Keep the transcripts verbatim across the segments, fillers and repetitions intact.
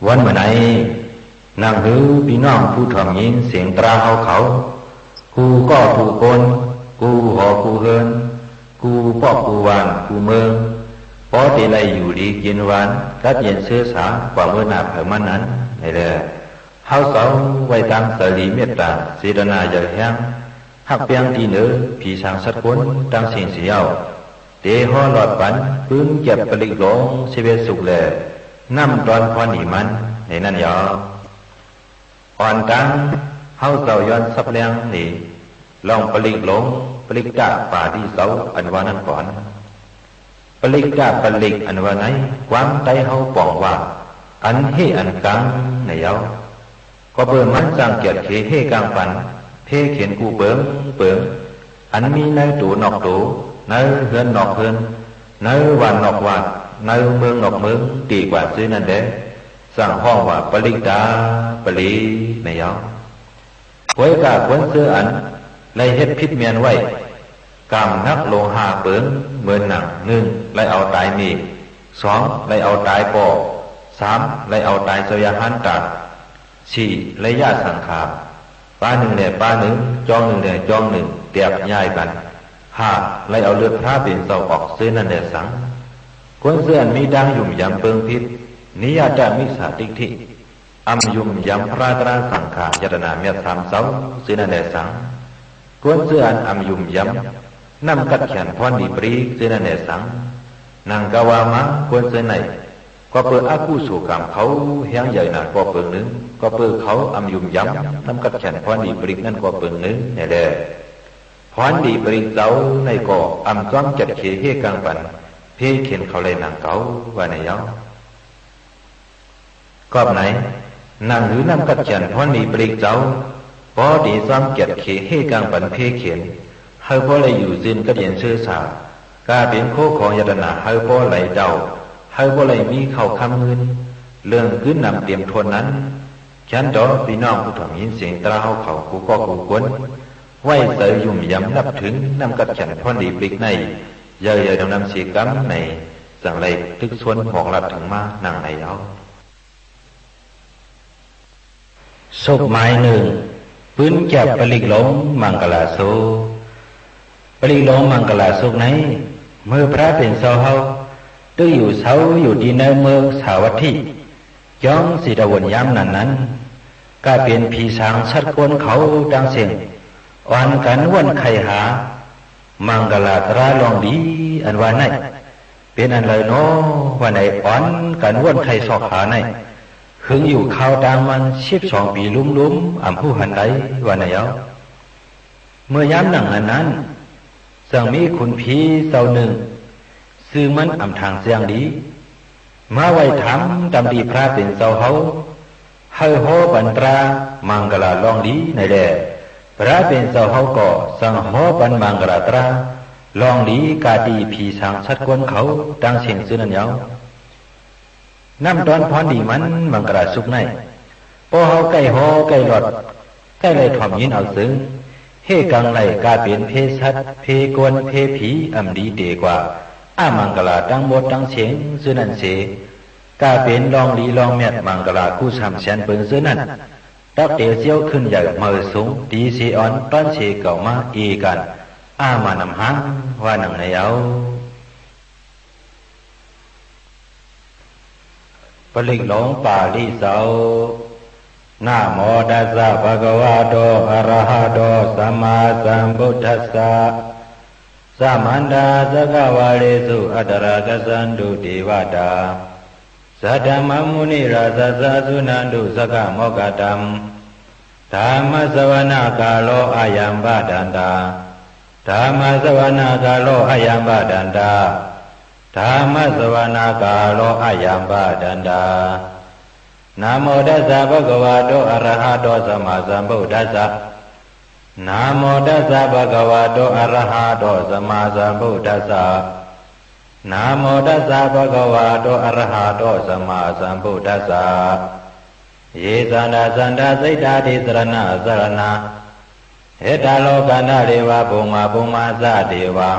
ဝၼ်းမိူဝ်ႈၼႆႉ ၼင်ႇႁိုဝ်ပီႈၼွင်ႉၽူႈထွမ်ႇငိၼ်းသဵင်တြႃးႁဝ်းၶဝ် ၵူႈၵေႃႉၵူႈၵူၼ်း ၵူႈႁေႃၵူႈႁိူၼ်း ၵူႈပွၵ်ႉၵူႈဝၢၼ်ႈၵူႈမိူင်း ပေႃးတေလႆႈယူႇလီၵိၼ်ဝၢၼ် ၵတ်းယဵၼ်သိူဝ်းသႃ ၵႂႃႇမိူဝ်းၼႃႈၽႂ်မၼ်းၼၼ်ႉၼႆလႄႈ ႁဝ်းၸဝ်ႈဝႆႉတၢင်းၸႂ်လီမဵတ်ႉတႃႇ ၸေႇတၼႃႇယႂ်ႇႁႅင်း ႁၵ်ႉပႅင်းတီႈၼိူဝ် ၽီသၢင်သတ်းၵူၼ်းတင်းသဵင်ႈသေယဝ်ႉ တေႁေႃးလွတ်ႈပၼ် ပိုၼ်းၵႅပ်ႈပလိၵ်ႈလူင် သိပ်းဢဵတ်းသုၵ်ႈလႄႈ ၼမ်ႉတွၼ်းၽွၼ်းလီမၼ်း ၼႆၼၼ်ႉယဝ်ႉ။ ဢွၼ်တၢင်း ႁဝ်းၸဝ်ႈယွၼ်းသပ်းလႅင်းၼႄ လွင်ႈပလိၵ်ႈလူင် ပလိၵ်ႈတႃႇပႃႇလိၸဝ်ႈ ဢၼ်ဝႃႈၼၼ်ႉၵွၼ်ႇ။ ပလိၵ်ႈတႃႇပလိၵ်ႈ ဢၼ်ဝႃႈၼႆႉ ၵႂၢမ်းတႆးႁဝ်းပွင်ႇဝႃႈ ဢၼ်ႁႄႉဢၼ်ၵၢင်ႈ ၼႆယဝ်ႉ။ ၵွပ်ႈပိူဝ်ႈမၼ်းၸၢင်ႈၵႅတ်ႇၶႄႁႄႉၵၢင်ႈပၼ် ၽေးၶဵၼ်ၵူႈပိူင်ပိူင် ဢၼ်မီးၼႂ်းတူဝ်ၼွၵ်ႈတူဝ် ၼႂ်းႁိူၼ်းၼွၵ်ႈႁိူၼ်း ၼႂ်းဝၢၼ်ႈၼွၵ်ႈဝၢၼ်ႈ ၼႂ်းမိူင်းၼွၵ်ႈမိူင်း တေၵႂႃႇၸိူဝ်းၼၼ်ႉလႄႈ ၸင်ႇႁွင်ႉဝႃႈ ပလိၵ်ႈတႃႇပလိၵ်ႈ ၼႆယဝ်ႉ။ ၵူၺ်းၵႃႈ ၵူၼ်းၸိူဝ်းဢၼ်လႆႈႁဵတ်းၽိတ်းမႅၼ်ႈဝႆႉ ၵၢမ်ႇၼၵ်းလူင်ႁႃႈပိူင် မိူၼ်ၼင်ႇ ၼိုင်ႈ လႆႈဢဝ်တၢႆမႄႈ၊ သွင် လႆႈဢဝ်တၢႆပေႃႈ၊ သၢမ် လႆႈဢဝ်တၢႆၸဝ်ႈယႃႇႁၢၼ်းတႃႇ၊ သီႇ လႆႈယႃႉသင်ႇၶႃႇ ပႃးၼိုင်ႈလႄႈပႃးၼိုင်ႈ ၵျွင်းၼိုင်ႈလႄႈၵျွင်းၼိုင်ႈ တႅၵ်ႇယၢႆႈၵၼ်၊ ႁႃႈ လႆႈဢဝ်လိူတ်ႈၽြႃးပဵၼ်ၸဝ်ႈဢွၵ်ႇ ၸိူဝ်းၼၼ်ႉလႄႈသင်။ ၵူၼ်းၸိူဝ်းဢၼ်မီးတၢင်းယုမ်ႇယမ်ပိူင်ႈၽိတ်း ၼိယတမိတ်ႉသႃႇတိတ်ႉထိ ဢမ်ႇယုမ်ႇယမ်ၽြႃးတြႃးသင်ႇၶႃႇ ရတၼႃႇမျၢတ်ႈသၢမ်ၸဝ်ႈ ၸိူဝ်းၼၼ်ႉလႄႈသင်။ ၵူၼ်းၸိူဝ်းဢၼ်ဢမ်ႇယုမ်ႇယမ် ၼမ်ႉၵတ်ႉၶႅၼ်ႇၽွၼ်းလီပလိၵ်ႈ ၸိူဝ်းၼၼ်ႉလႄႈသင်။ ၼင်ႇၵႃႈဝႃႈမႃး ၵူၼ်းၸိူဝ်းၼႆႉ ၵွပ်ႈပိူဝ်ႈဢၵုသူဝ်ႇၵၢမ်ႇၶဝ် ႁႅင်းယႂ်ႇၼႃႇၵေႃႈပိူင်ၼိုင်ႈ၊ ၵွပ်ႈပိူဝ်ႈၶဝ်ဢမ်ႇယုမ်ႇယမ် ၼမ်ႉၵတ်ႉၶႅၼ်ႇၽွၼ်းလီပလိၵ်ႈၼၼ်ႉၵေႃႈပိူင်ၼိုင်ႈၼႆလႄႈ ၽွၼ်းလီပလိၵ်ႈၸဝ်ႈၼႆႉၵေႃႈ ဢမ်ႇၸွမ်းၵႅတ်ႇၶႄႁႄႉၵၢင်ႈပၼ် ၽေးၶဵၼ်ၶဝ်လႆႈၼင်ႇၵဝ်ႇ ဝႃႈၼႆယဝ်ႉ။ ၵွပ်ႈၼႆ ၼင်ႇႁိုဝ်ၼမ်ႉၵတ်ႉၶႅၼ်ႇၽွၼ်းလီပလိၵ်ႈၸဝ်ႈ ပေႃးတေၸွမ်းၵႅတ်ႇၶႄႁႄႉၵၢင်ႈပၼ်ၽေးၶဵၼ် ႁႂ်ႈပေႃးလႆႈယူႇၸိုၼ်ႈၵတ်းယဵၼ်သိူဝ်းသႃႇ ၵႃႈပဵၼ်ၶူဝ်းၶွင်ယတၼႃႇ ႁႂ်ႈပေႃးလႆႈတဝ်ႈ ႁႂ်ႈပေႃးလႆႈမီးၶဝ်ႈၶမ်းငိုၼ်း လိူင်ႈၵိုၼ်းၼမ်တဵမ်ထူၼ်ႈၼၼ်ႉ ၶႅၼ်းတေႃႈ ပီႈၼွင်ႉၽူႈထွမ်ႇငိၼ်းသဵင်တြႃးႁဝ်းၶဝ် ၵူႈၵေႃႉၵူႈၵူၼ်း ဝႆႉၸႂ်ယုမ်ႇယမ်ၼပ်ႉထိုဝ် ၼမ်ႉၵတ်ႉၶႅၼ်ႇၽွၼ်းလီပလိၵ်ႈၼႆႉ ယႂ်ႇယႂ်ႇၼမ်ၼမ်သေၵမ်းၼႆ ၸင်ႇလႆႈတိုၵ်းသူၼ်းမွၵ်ႇလၢတ်ႈထိုင်မႃးၼင်ႇၼႆယဝ်ႉ။ သုတ်ႈမၢႆၼိုင်ႈ ပိုၼ်းၵႅပ်ႈပလိၵ်ႈလူင်မင်ႇၵလႃႇသုတ်ႈ။ ပလိၵ်ႈလူင်မင်ႇၵလႃႇသုတ်ႈၼႆႉ မိူဝ်ႈၽြႃးပဵၼ်ၸဝ်ႈႁဝ်း တိုၵ်ႉယူႇသဝ်းယူႇတီႈၼႂ်းမိူင်းသႃႇဝတ်ႉထိ ၵျွင်းၸေႇတဝုၼ်ႇ ယၢမ်းၼၼ်ႉၼၼ်ႉ ၵႃႈပဵၼ်ၽီသၢင်သတ်းၵူၼ်းၶဝ်တင်းသဵင်ႈ ဢွၼ်ၵၼ်ဝူၼ်ႉၶႆႈႁႃ မင်ႇၵလႃႇတြႃးလွင်ႈလီ ဢၼ်ဝႃႈၼႆႉ ပဵၼ်ဢၼ်လႂ်ၼေႃ ဝႃႈၼႆ ဢွၼ်ၵၼ်ဝူၼ်ႉၶႆႈသွၵ်ႈႁႃၼႆႉ ႁိုင်ယူႇၶၢဝ်းတၢင်းမၼ်း သိပ်းသွင်ပီလုမ်းလုမ်း ဢမ်ႇႁူႉႁၼ်လႆႈ ဝႃႈၼႆယဝ်ႉ။ မိူဝ်ႈယၢမ်းၼင်ႇၼၼ်ၼၼ်ႉ ၸင်ႇမီးၶုၼ်ၽီၸဝ်ႈၼိုင်ႈ ၸိုဝ်ႈမၼ်းဢမ်ႇထၢင်ႇၸႅင်ႈလီ မႃးဝႆႈထၢမ်တမ်ႈတီႈၽြႃးပဵၼ်ၸဝ်ႈႁဝ်း ႁႂ်ႈႁေႃးပၼ်တြႃးမင်ႇၵလႃႇလွင်ႈလီၼႆလႄႈ ၽြႃးပဵၼ်ၸဝ်ႈႁဝ်းၵေႃႈ ၸင်ႇႁေႃးပၼ်မင်ႇၵလႃႇတြႃးလွင်ႈလီ ၵႃႈတီႈၽီသၢင်သတ်းၵူၼ်းၶဝ်တင်းသဵင်ႈၸိူဝ်းၼၼ်ႉယဝ်ႉ။ ၼမ်ႉတွၼ်းၽွၼ်းလီမၼ်း မင်ႇၵလႃႇသုတ်ႈၼႆႉ ပေႃးႁဝ်းၵႆႉႁေႃးၵႆႉလွတ်ႈ ၵႆႉလႆႈထွမ်ႇငိၼ်းဢဝ်ၸိုင် ႁႄႉၵင်ႈလႆႈ ၵႃႈပဵၼ်ၽေးသတ်း ၽေးၵူၼ်း ၽေးၽီ ဢမ်ႇလီတႄႇၵႂႃႇ ဢမင်ႇၵလႃႇတင်းမူတ်းတင်းသဵင်ႈၸိူဝ်းၼၼ်ႉသေ ၵႃႈပဵၼ်လွင်ႈလီလွင်ႈမျၢတ်ႈ မင်ႇၵလႃႇၵူႈသၢမ်သႅၼ်ပိူင်ၸိူဝ်းၼၼ်ႉ တၵ်းတေၸဵဝ်းၶိုၼ်ႈယႂ်ႇမႂ်ႇသုင် လီသေဢွၼ် တွၼ်းသေၵဝ်ႇမႃး ဢေႇၵၼ်ႇ ဢမၢၼ်ႇၼမ်ႁင်း ဝႃႈၼင်ႇၼႆယဝ်ႉ။ ပလိၵ်ႈလူင်ပႃႇလိၸဝ်ႈ။ Namo tassa bhagavato arahato sammāsambuddhassa. Samantā cakkavāḷesu atrāgacchantu devatā. Saddhammaṃ munirājassa suṇantu saggamokkhadaṃ. Dhammassavanakālo ayambhadantā. Dhammassavanakālo ayambhadantā. Dhammassavanakālo ayambhadantā. Namo tassa bhagavato arahato sammāsambuddhassa. Namo tassa bhagavato arahato sammāsambuddhassa. Namo tassa bhagavato arahato sammāsambuddhassa. Ye santasatta cittā tisaraṇasaraṇā. Hetalokathareva bhummabhummāsa devā.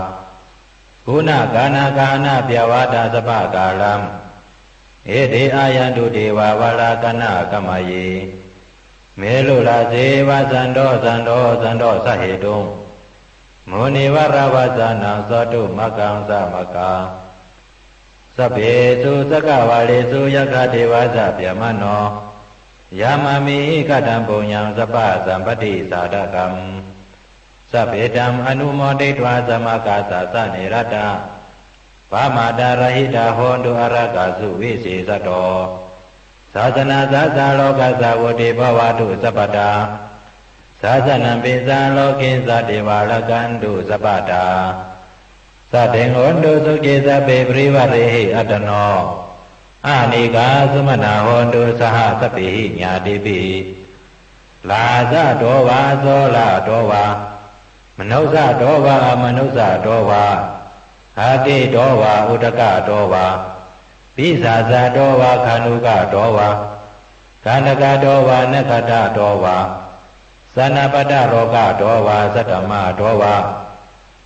Guṇagaṇagahaṇabyāvata sabbakālaṃ. Iti āyantu devā valakkanākamaye, melurāse vasanto santo santo sahetuṃ, munivaravacanaṃ sātu makaṃ sāmakā. Sabbesu cakkavāḷesu yakkha devā ca brahmano, yam amhi kataṃ puññaṃ sabbasampattidāyakaṃ, sabbe taṃ anumoditvā sāmakā sāsane ratā, pamādarahitā hontu ārāgā suvisesāto. Sāsanassa sārokassa vuḍḍhī bhavatu sabbadā, sāsanampi sārokissa devā rakkhantu sabbadā. Saddhiṃ hontu sukhī sabbe parivārehi attano, anīghā sumanā hontu saha sabbehi ñātibhi. Rājato vā corato vā, manussato vā amanussato vā, aggito vā udakato vā, pisācato vā khāṇukato vā, kaṇṭakato vā nakkhattato vā, janapadarogato vā saddhammato vā,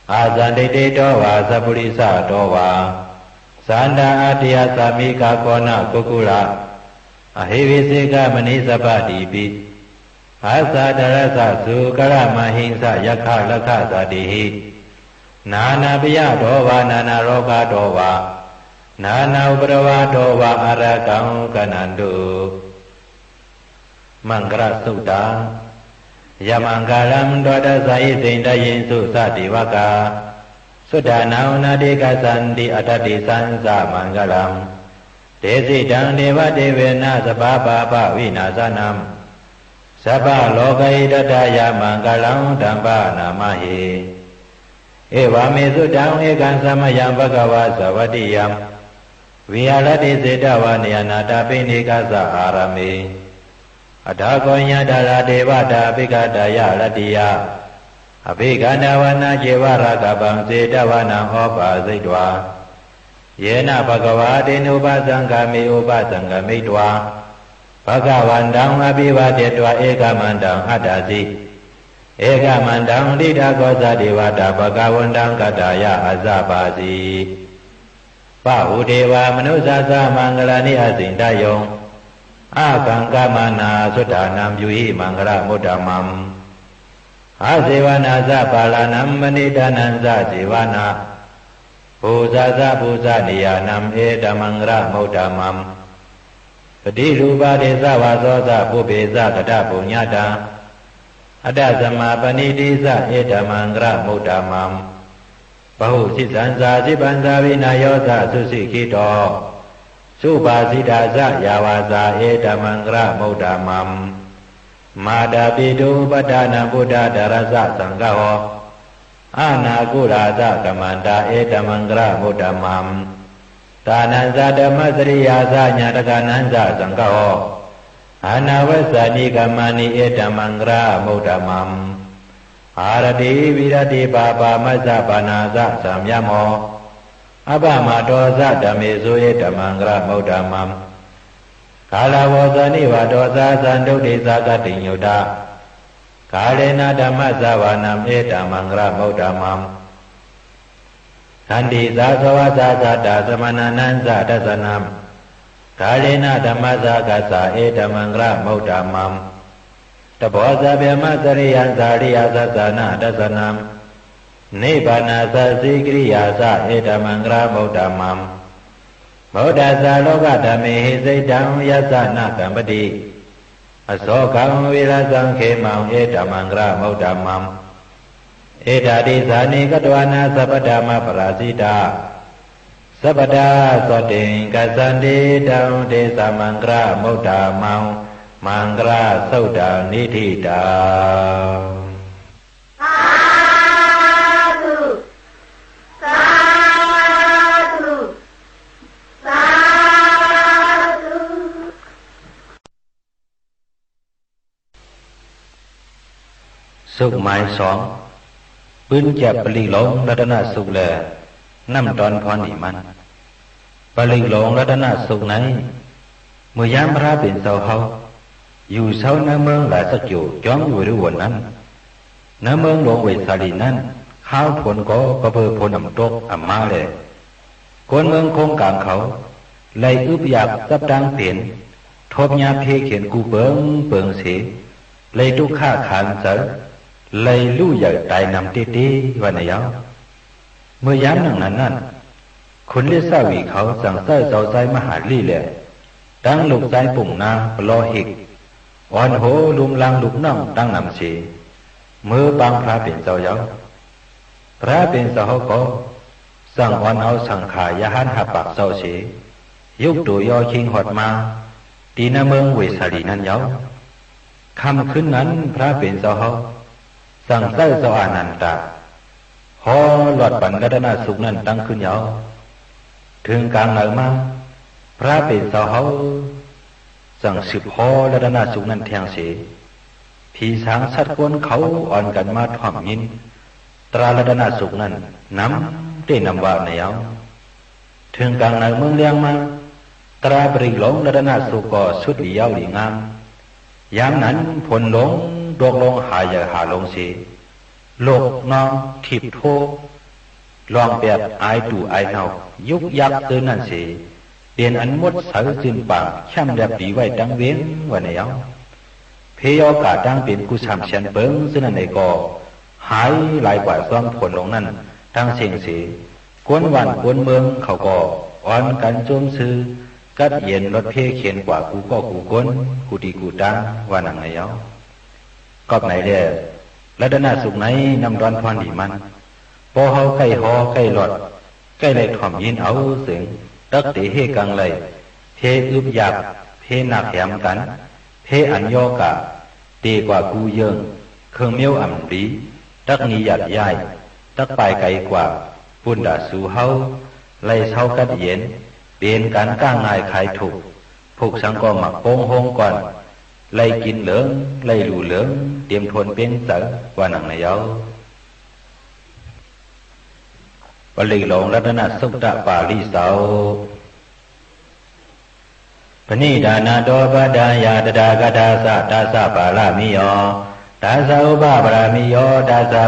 asandiṭṭhito vā sappurisato vā, saṇhā aṭṭhiyā sāmikā goṇakukkulā, ahi vicchikamaṇisappadīpī, athāturāsasūkaramahiṃsāyakkharakkhasādīhi, nānābhayato vā nānārogato vā, nānāupaddavato vā ārāgaṃ gaṇhantu. Maṅgalasuttaṃ. Jayamaṅgalaṃ dvādasāhi sindhāyesu jātivakā, suddhānaṃ nānāgassāti atthadisānañca maṅgalaṃ. Tesitaṃ devadevēna sabbapāpavināsanaṃ, sabbarogahitāya maṅgalaṃ taṃ paṇamāhe. Evaṃ me sutaṃ ekaṃ samayaṃ bhagavā sāvatthiyaṃ viharati jetavane anāthapiṇḍikassa ārāme. Atha kho āyasmā devā abhikkantā ca ratiyā, abhikkantavāsāya ceva rakkhābhaṃ jetavanaṃ upaṭṭhapetvā, yena bhagavā tenupasaṅkameyyāma, upasaṅkamitvā bhagavantaṃ abhivādetvā ekamantaṃ aṭṭhaṃsu. Ekamantaṃ ṭhitā kho sā devatā bhagavantaṃ gathāya abhāsi. Bahū devā manussā ca maṅgalāni acintayuṃ, ākaṅkhamānā suddhānaṃ brūhi maṅgalamuttamaṃ. Asevanā ca bālānaṃ paṇḍitānañca sevanā, pūjā ca pūjanīyānaṃ etammaṅgalamuttamaṃ. Paṭirūpadesavāso ca pubbe ca katapuññatā, attasammāpaṇidhi ca etammaṅgalamuttamaṃ. Bahusaccañca sippañca vinayo ca susikkhito, subhāsitā ca yā vācā etammaṅgalamuttamaṃ. Mātāpituupaṭṭhānaṃ puttadārassa saṅgaho, anākulā ca kammantā etammaṅgalamuttamaṃ. Dānañca dhammacariyā ca ñātakānañca saṅgaho, anavajjāni kammāni etammaṅgalamuttamaṃ. Āratī viratī pāpā majjapānā ca saṃyamo, appamādo ca dhammesu etammaṅgalamuttamaṃ. Gāravo ca nivāto ca santuṭṭhī ca khatiṃ yutā, kālena dhammassavanaṃ etammaṅgalamuttamaṃ. Khantī ca sovacassatā samaṇānañca dassanaṃ, kālena dhammasākacchā etammaṅgalamuttamaṃ. Tapo ca brahmacariyañca ariyasaccāna dassanaṃ, nibbānasacchikiriyā ca etammaṅgalamuttamaṃ. Mudā ca lokadhammehi cittaṃ yassa na kampati, asokaṃ virajaṃ khemaṃ etammaṅgalamuttamaṃ. Etādisāni katvāna sabbatthamaparājitā, sabbattha sotthiṃ gacchanti taṃ tesaṃ maṅgalamuttamaṃ. Maṅgalasuttaṃ niṭṭhitaṃ. Sādhu, sādhu, sādhu. သုတ် မၢႆသွင် ပိုၼ်းၸႅပ်ႈပလိၵ်ႈလူင်ရတၼသုတ်ႈလႄႈ ၼမ်ႉတွၼ်းၽွၼ်းလီမၼ်း။ ပလိၵ်ႈလူင်ရတၼသုတ်ႈၼႆႉ မိူဝ်ႈယၢမ်းၽြႃးပဵၼ်ၸဝ်ႈႁဝ်း ယူႇသဝ်းၼႂ်းမိူင်းရႃႇၸၵျူဝ်ႇ ၸွမ်းဝေႇလုဝုၼ်ႇၼၼ်ႉ ၼႂ်းမိူင်းလူင်ဝေႇသႃႇလီႇၼၼ်ႉ ၶၢဝ်းၽူၼ်ၵေႃႈ ၵွပ်ႈပိူဝ်ႈၽူၼ်ဢမ်ႇတူၵ်းဢမ်ႇမႃးလႄႈ ၵူၼ်းမိူင်းၶူင်းၵၢင်ၶဝ် လႆႈဢုပ်ႉယၢၵ်ႈၸပ်းတၢင်းပဵၼ် ထူပ်းၺႃးၽေးၶဵၼ်ၵူႈပိူင်ပိူင်သေ လႆႈတုၵ်ႉၶၶၢၼ်ၸႂ် လႆႈလူႉယႂ်ႇတၢႆၼမ်တႄႉတႄႉ ဝႃႈၼႆယဝ်ႉ။ မိူဝ်ႈယၢမ်းၼင်ႇၼၼ်ၼၼ်ႉ ၶုၼ်လိတ်ႉသဝီၶဝ် ၸင်ႇၸႂ်ႉၸဝ်ႈၸၢႆးမႁႃႇလိလႄႈ တင်းလုၵ်ႈၸၢႆးပုင်ႇၼႃး ပလေႃးႁိတ်ႈ ဢွၼ်ႁူဝ်လုမ်းလၢင်းလုၵ်ႈၼွင်ႉတင်းၼမ်သေ မိူဝ်းပၢင်းၽြႃးပဵၼ်ၸဝ်ႈယဝ်ႉ။ ၽြႃးပဵၼ်ၸဝ်ႈၵေႃႈ ၸင်ႇဢွၼ်ဢဝ်သင်ႇၶႃႇရႁၢၼ်းႁႃႈပၢၵ်ႇၸဝ်ႈသေ ယုၵ်ႉတူဝ်ယေႃးၶိင်းႁွတ်ႈမႃး တီႈၼႂ်းမိူင်းဝေႇသႃႇလီႇၼၼ်ႉယဝ်ႉ။ ၶမ်ႈၶိုၼ်းၼၼ်ႉ ၽြႃးပဵၼ်ၸဝ်ႈႁဝ်း ၸင်ႇၸႂ်ႉၸဝ်ႈဢႃႇၼၼ်ႇတႃႇ ႁေႃးလွတ်ႈပၼ်ရတၼသုၵ်ႈၼၼ်ႉတင်းၶိုၼ်းယဝ်ႉ။ ထိုင်ၵၢင်ၼႂ်မႃး ၽြႃးပဵၼ်ၸဝ်ႈႁဝ်း ၸင်ႇသိုပ်ႇႁေႃးရတၼသုၵ်ႈၼၼ်ႉထႅင်ႈသေ ၽီသၢင်သတ်းၵူၼ်းၶဝ် ဢွၼ်ၵၼ်မႃးထွမ်ႇငိၼ်း တြႃးရတၼသုၵ်ႈၼၼ်ႉ ၼမ်တႄႉၼမ်ဝႃႈၼႆယဝ်ႉ။ ထိုင်ၵၢင်ၼႂ်မိူင်းလႅင်းမႃး တြႃးပရိၵ်ႈလူင်ရတၼသုၵ်ႈၵေႃႈ သုတ်းလီယဝ်ႉလီငၢမ်း။ ယၢမ်းၼၼ်ႉ ၽူၼ်လူင်တူၵ်းလူင်းႁႃႇယႂ်ႇႁႃႇလူင်သေ လူၵ်ႈၼွင်းထိပ်ႇထူဝ်း လွင်ႈပႅတ်ႈ ဢၢႆတူႇဢၢႆၼဝ်ႈ ယုၵ်ႉယၵ်ႉၸိူဝ်းၼၼ်ႉသေ ပဵၼ်ဢၼ်မူတ်းသႂ်ၸိုၼ်ႈပၢင်ႇ ၶႅမ်ႉလႅပ်ႈလီဝႆႉတင်းဝဵင်း ဝႃႈၼႆယဝ်ႉ။ ၽေးယေႃးၵႃႇတၢင်းပဵၼ် ၵူႈသၢမ်သႅၼ်ပိူင်ၸိူဝ်းၼၼ်ႉၼႆၵေႃႈ ႁၢႆလၢႆၵႂႃႇၸွမ်းၽူၼ်လူင်ၼၼ်ႉ တင်းသဵင်ႈသေ ၵူၼ်းဝၢၼ်ႈၵူၼ်းမိူင်းၶဝ်ၵေႃႈ ဢွၼ်ၵၼ်ၸူမ်းသိူဝ်း ၵတ်းယဵၼ်လွတ်ႈၽေးၶဵၼ်ၵႂႃႇ ၵူႈၵေႃႉၵူႈၵူၼ်း ၵူႈတီႈၵူႈတၢင်း ဝႃႈၼင်ႇၼႆယဝ်ႉ။ ၵွပ်ႈၼႆလႄႈ ရတၼသုၵ်ႈၼႆႉ ၼမ်တွၼ်းၽွၼ်းလီမၼ်း ပေႃးႁဝ်းၵႆႉႁေႃးၵႆႉလွတ်ႈ ၵႆႉလႆႈထွမ်ႇငိၼ်းဢဝ်ၸိုင် တၵ်းတေႁႄႉၵင်ႈလႆႈ ၽေးဢုပ်ႉယၢၵ်ႈ ၽေးၼၵ်းႁႅမ်ၵၼ် ၽေးဢၼ်ယေႃးၵႃႇ တေၵႂႃႇၵူႈယိူင်ႈ ၶိူင်ႈမဵဝ်းဢမ်ႇလီ တၵ်းၼီယၢတ်ႇယၢႆႉ တၵ်းပၢႆႈၵႆၵႂႃႇ ပုၼ်ႈတႃႇသူႁဝ်း လႆႈသဝ်းၵတ်းယဵၼ် ပဵၼ်ၵၢၼ်ၵႃႉငၢႆႈၶၢႆထုၵ်ႇ ၽုၵ်ႇသင်ၵေႃႈ မၢၵ်ႇၽူင်းႁူင်းၵွၼ်ႈ လႆႈၵိၼ်လိူင် လႆႈလူႇလိူင် တဵမ်ထူၼ်ႈပဵင်းၸႂ် ဝႃႈၼင်ႇၼႆယဝ်ႉ။ ပရိၵ်ႈလူင်ရတၼသုတ်ႉတပႃႇလိၸဝ်ႈ။ Paṇidhānato paṭṭhāya tathāgatassa dasa pāramiyo, dasa upapāramiyo, dasa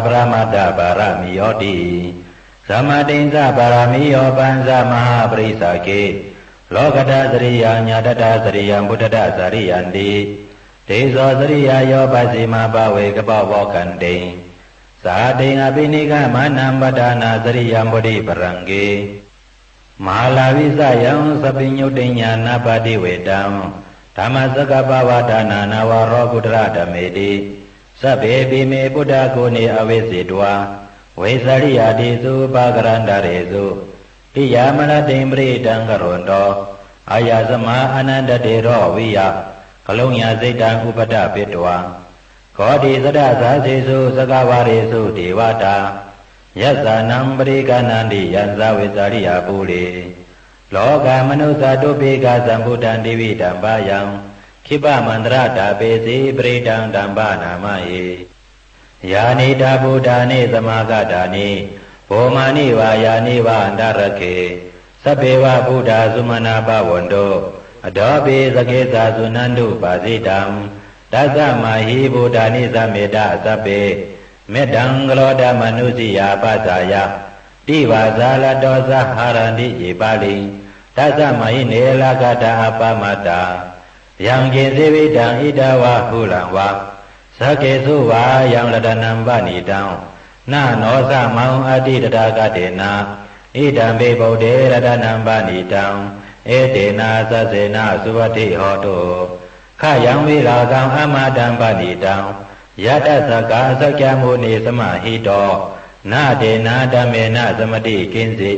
paramattha pāramiyoti. Samādhissa pāramiyo pañca mahāpurisa- gge, lokuttaraṃ sariyaṃ ñātattā sariyaṃ phuṭṭhattā sariyanti. Tejo sariyayo pacchimabhave gabbhāvokkantiṃ, jātiṃ abhinikkhamanaṃ padhānasariyaṃ bodhipallaṅke, māravijayaṃ sabbe ñūtiṃ ñāṇappaṭivedhaṃ, dhammacakkappavattanā nava lokuttaradhammeti. Sabbepime buddhaguṇe āvajjitvā, vesāliyā tīsu pākārantaresu, tiyāmarattiṃ parittaṃ karonto, āyasmā ānandatthero viya kāruññacittaṃ upaṭṭhapetvā, koṭisatasāsesu cakkavāḷesu devatā, yassāṇaṃ paṭiggaṇhanti yaṃ saṃ vesāliyā pure. Rogāmanussadubbhikkhasambhūtaṃ tividhaṃ bhayaṃ, khippamāntaradhāpesi parittaṃ taṃ bhaṇāma he. Yānīdha bhūtāni samāgatāni, bhummāni vā yāni va antalikkhe, sabbe va bhūtā sumanā bhavantu, athopi sakkacca suṇantu bhāsitaṃ. Tasmā hi bhūtā nisāmetha sabbe, mettaṃ karotha mānusiyā pajāya, divā ca ratto ca haranti ye baliṃ, tasmā hi ne rakkhatha appamattā. Yaṅkiñci vittaṃ idha vā huraṃ vā, saggesu vā yaṃ ratanaṃ paṇītaṃ, na no samaṃ atthi tathāgatena, idampi buddhe ratanaṃ paṇītaṃ, etena saccena suvatthi hotu. Khayaṃ virāgaṃ amataṃ paṇītaṃ, yadajjhagā sakyamunī samāhito, na tena dhammena samatthi kiñci,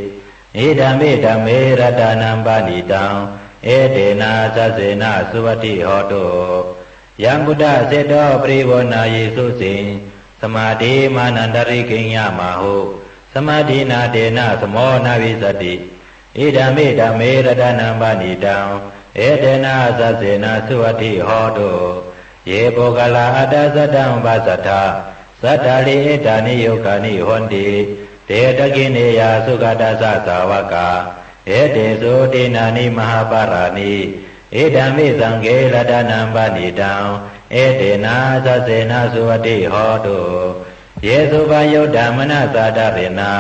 idampi dhamme ratanaṃ paṇītaṃ, etena saccena suvatthi hotu. Yaṃ buddhaseṭṭho parivaṇṇayī suciṃ, samādhimānantarikaññamāhu, samādhinā tena samo na vijjati, idampi dhamme ratanaṃ paṇītaṃ, etena saccena suvatthi hotu. Ye puggalā aṭṭha sataṃ pasatthā, cattāri etāni yugāni honti, te dakkhiṇeyyā sugatassa sāvakā, etesu dinnāni mahapphalāni, idampi saṅghe ratanaṃ paṇītaṃ, etena saccena suvatthi hotu. Ye suppayuttā manasā daḷhena,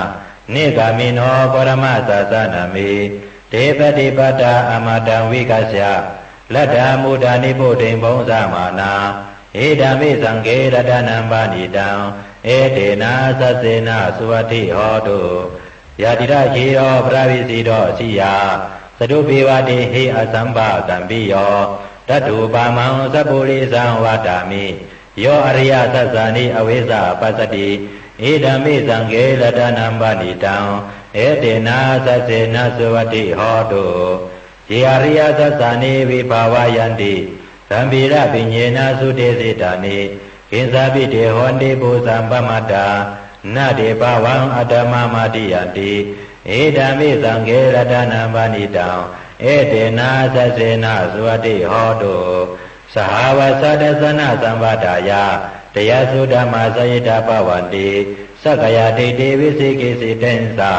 nikkāmino gotamasāsanamhi, Te pattipattā amataṃ vigaccha, laddhā mudhā nibbutiṃ bhuñjamānā. Idampi saṅghe ratanaṃ paṇītaṃ, etena saccena suvatthi hotu. Yadidaṃ khīro palavijjito jiyā, catubbhi vatehi asampakampiyo, tathūpamaṃ sappurisaṃ vadāmi, yo ariyasaccāni avecca passati. Idampi saṅghe ratanaṃ paṇītaṃ, etena saccena suvatthi hotu. Ye ariyasaccāni vibhāvayanti, gambhīrapiññena sudesitāni, kiñcāpi te honti bhusaṃ pamattā, na te bhavaṃ aṭṭhamamādiyanti. Idampi saṅghe ratanaṃ paṇītaṃ, etena saccena suvatthi hotu. Sahāvassa dassanasampadāya, tayassu dhammā sahitā bhavanti, sakkāyadiṭṭhi vicikicchitañca,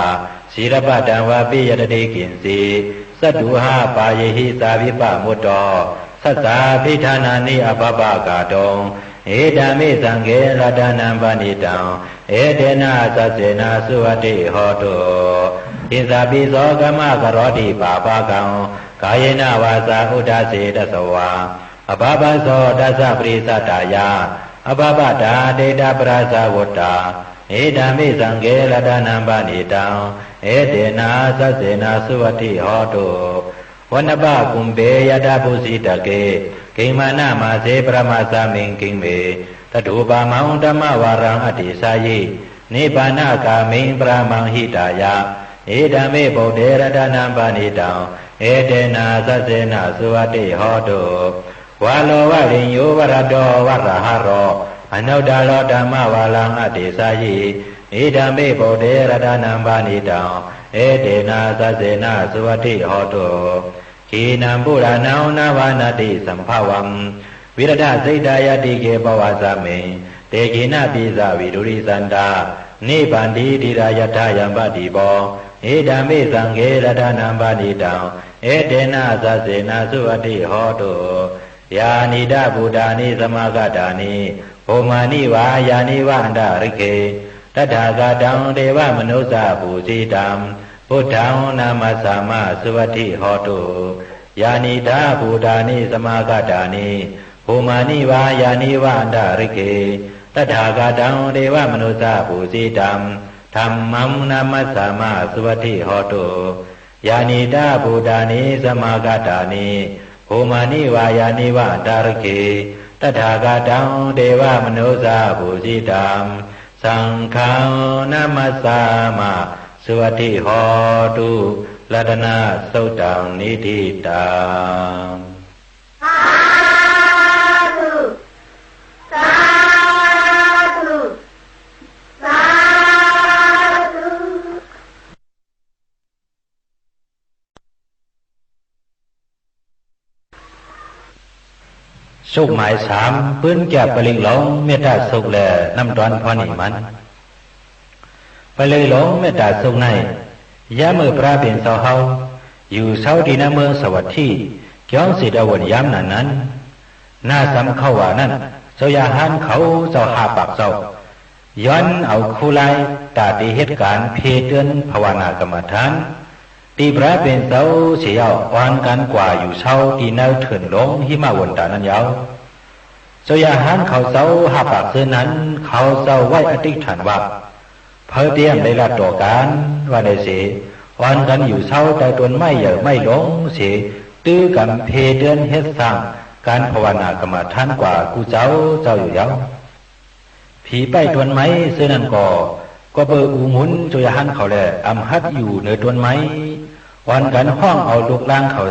sīlabbataṃ vāpi yadatthi kiñci, sattuhapāyehi sā vippamutto, saccābhidhānāni abhabba kātuṃ. Idampi saṅghe ratanaṃ paṇītaṃ, etena saccena suvatthi hotu. Kiñcāpi so kammaṃ karoti pāpakaṃ, kāyena vācā uda cetasā vā, abhabbaso tassa parisuddhāya, abhabbatā diṭṭhapadassa vuttā. Idampi saṅghe ratanaṃ paṇītaṃ, etena saccena suvatthi hotu. Vanappagumbe yatha phussitagge, kiṃ maṇḍamāse paṭhamasmiṃ kiṃ me, tathūpamaṃ dhammavaraṃ adesāyi, nibbānagāmiṃ paṭhamaṃ hitāya. Idampi buddhe ratanaṃ paṇītaṃ, etena saccena suvatthi hotu. Varo variññū varado varāharo, anuttaro dhammavaraṃ adesāyi, idampi buddhe ratanaṃ paṇītaṃ, etena saccena suvatthi hotu. Khīṇaṃ purāṇaṃ navaṃ natthi sambhavaṃ, virattacittāyatike bhavasmiṃ, te khīṇabījā vidūḷichandā, nibbanti dhīrā yathāyampadīpo. Idampi saṅghe ratanaṃ paṇītaṃ, etena saccena suvatthi hotu. Yānīdha bhūtāni samāgatāni, bhummāni vā yāni va antalikkhe, tathāgataṃ devamanussapūjitaṃ, buddhaṃ namassāma suvatthi hotu. Yānīdha bhūtāni samāgatāni, bhummāni vā yāni va antalikkhe, tathāgataṃ devamanussapūjitaṃ, dhammaṃ namassāma suvatthi hotu. Yānīdha bhūtāni samāgatāni, bhummāni vā yāni va antalikkhe, tathāgataṃ devamanussapūjitaṃ, saṅghaṃ namassāma suvatthi hotu. Ratanaṃ suttaṃ niṭṭhitaṃ. Sādhu, sādhu, sādhu. သုတ်ႉမၢႆသၢမ် ပိုၼ်းၵႄႈပရိတ်ႈလူင် မဵတ်ႉတႃႇသုတ်ႉ လႄႈ ၼမ်ႉတွၼ်းၽွၼ်းၼႄမၼ်း။ ပရိတ်ႈလူင်မဵတ်ႉတႃႇသုတ်ႉၼႆႉ ယၢမ်းမိူဝ်ႈၽြႃးပဵၼ်ၸဝ်ႈႁဝ်း ယူႇသဝ်းတီႈၼႂ်းမိူင်းသႃႇဝတ်ႉထိ ၵျွင်းၸေႇတဝုၼ်ႇ ယၢမ်းၼၼ်ႉၼၼ်ႉ ၼႃႈသမ်ၶဝ်ႈဝႃႇၼၼ်ႉ ၸဝ်ႈရႁၢၼ်းၶဝ်ၸဝ်ႈ ႁႃႈပၢၵ်ႇၸဝ်ႈ ယွၼ်းဢဝ်ၶူးလၢႆး တႃႇတေႁဵတ်းၵၢၼ်ၽႄႈတိူၼ်း ၽႃႇဝၼႃႇၵမ်ႇမထၢၼ်း တီႈၽြႃးပဵၼ်ၸဝ်ႈသေယဝ်ႉ ဢွၼ်ၵၼ်ၵႂႃႇယူႇသဝ်း တီႈၼႂ်းထိူၼ်ႇလူင် ႁိမဝၼ်ႇတႃႇၼၼ်ႉယဝ်ႉ။ ၸဝ်ႈရႁၢၼ်းၶဝ်ၸဝ်ႈ ႁႃႈပၢၵ်ႇၸိူဝ်းၼၼ်ႉ ၶဝ်ၸဝ်ႈဝႆႉဢထိတ်ႉထၢၼ်ႇဝႃႈ ၽႂ်တေဢမ်ႇလႆႈလၢတ်ႈတေႃႇၵၼ် ဝႃႈၼႆသေ ဢွၼ်ၵၼ်ယူႇသဝ်း တႂ်ႈတူၼ်ႈမႆႉယႂ်ႇမႆႉလူင်သေ တိုဝ်းၵမ်ၽႄႈတိူၼ်း ႁဵတ်းသၢင်ႈၵၢၼ် ၽႃႇဝၼႃႇၵမ်ႇမထၢၼ်း ၵႂႃႇၵူႈၸဝ်ႈၸဝ်ႈယူႇယဝ်ႉ။ ၽီပႂ်ႉတူၼ်ႈမႆႉၸိူဝ်းၼၼ်ႉၵေႃႈ ၵွပ်ႈပိူဝ်ႈဢူႈမုၼ်း ၸဝ်ႈရႁၢၼ်းၶဝ်လႄႈ ဢမ်ႇႁတ်းယူႇၼိူဝ်တူၼ်ႈမႆႉ ဢွၼ်ၵၼ်ႁွင်ႉဢဝ်လုၵ်ႈလၢင်းၶဝ်သေ လူင်းမႃးယူႇၸွမ်း တႂ်ႈတူၼ်ႈမႆႉတၢင်ႇတူၼ်ႈၸိူဝ်းၼၼ်ႉသေ ပႂ်ႉမုင်ႈမွင်း ဝၼ်း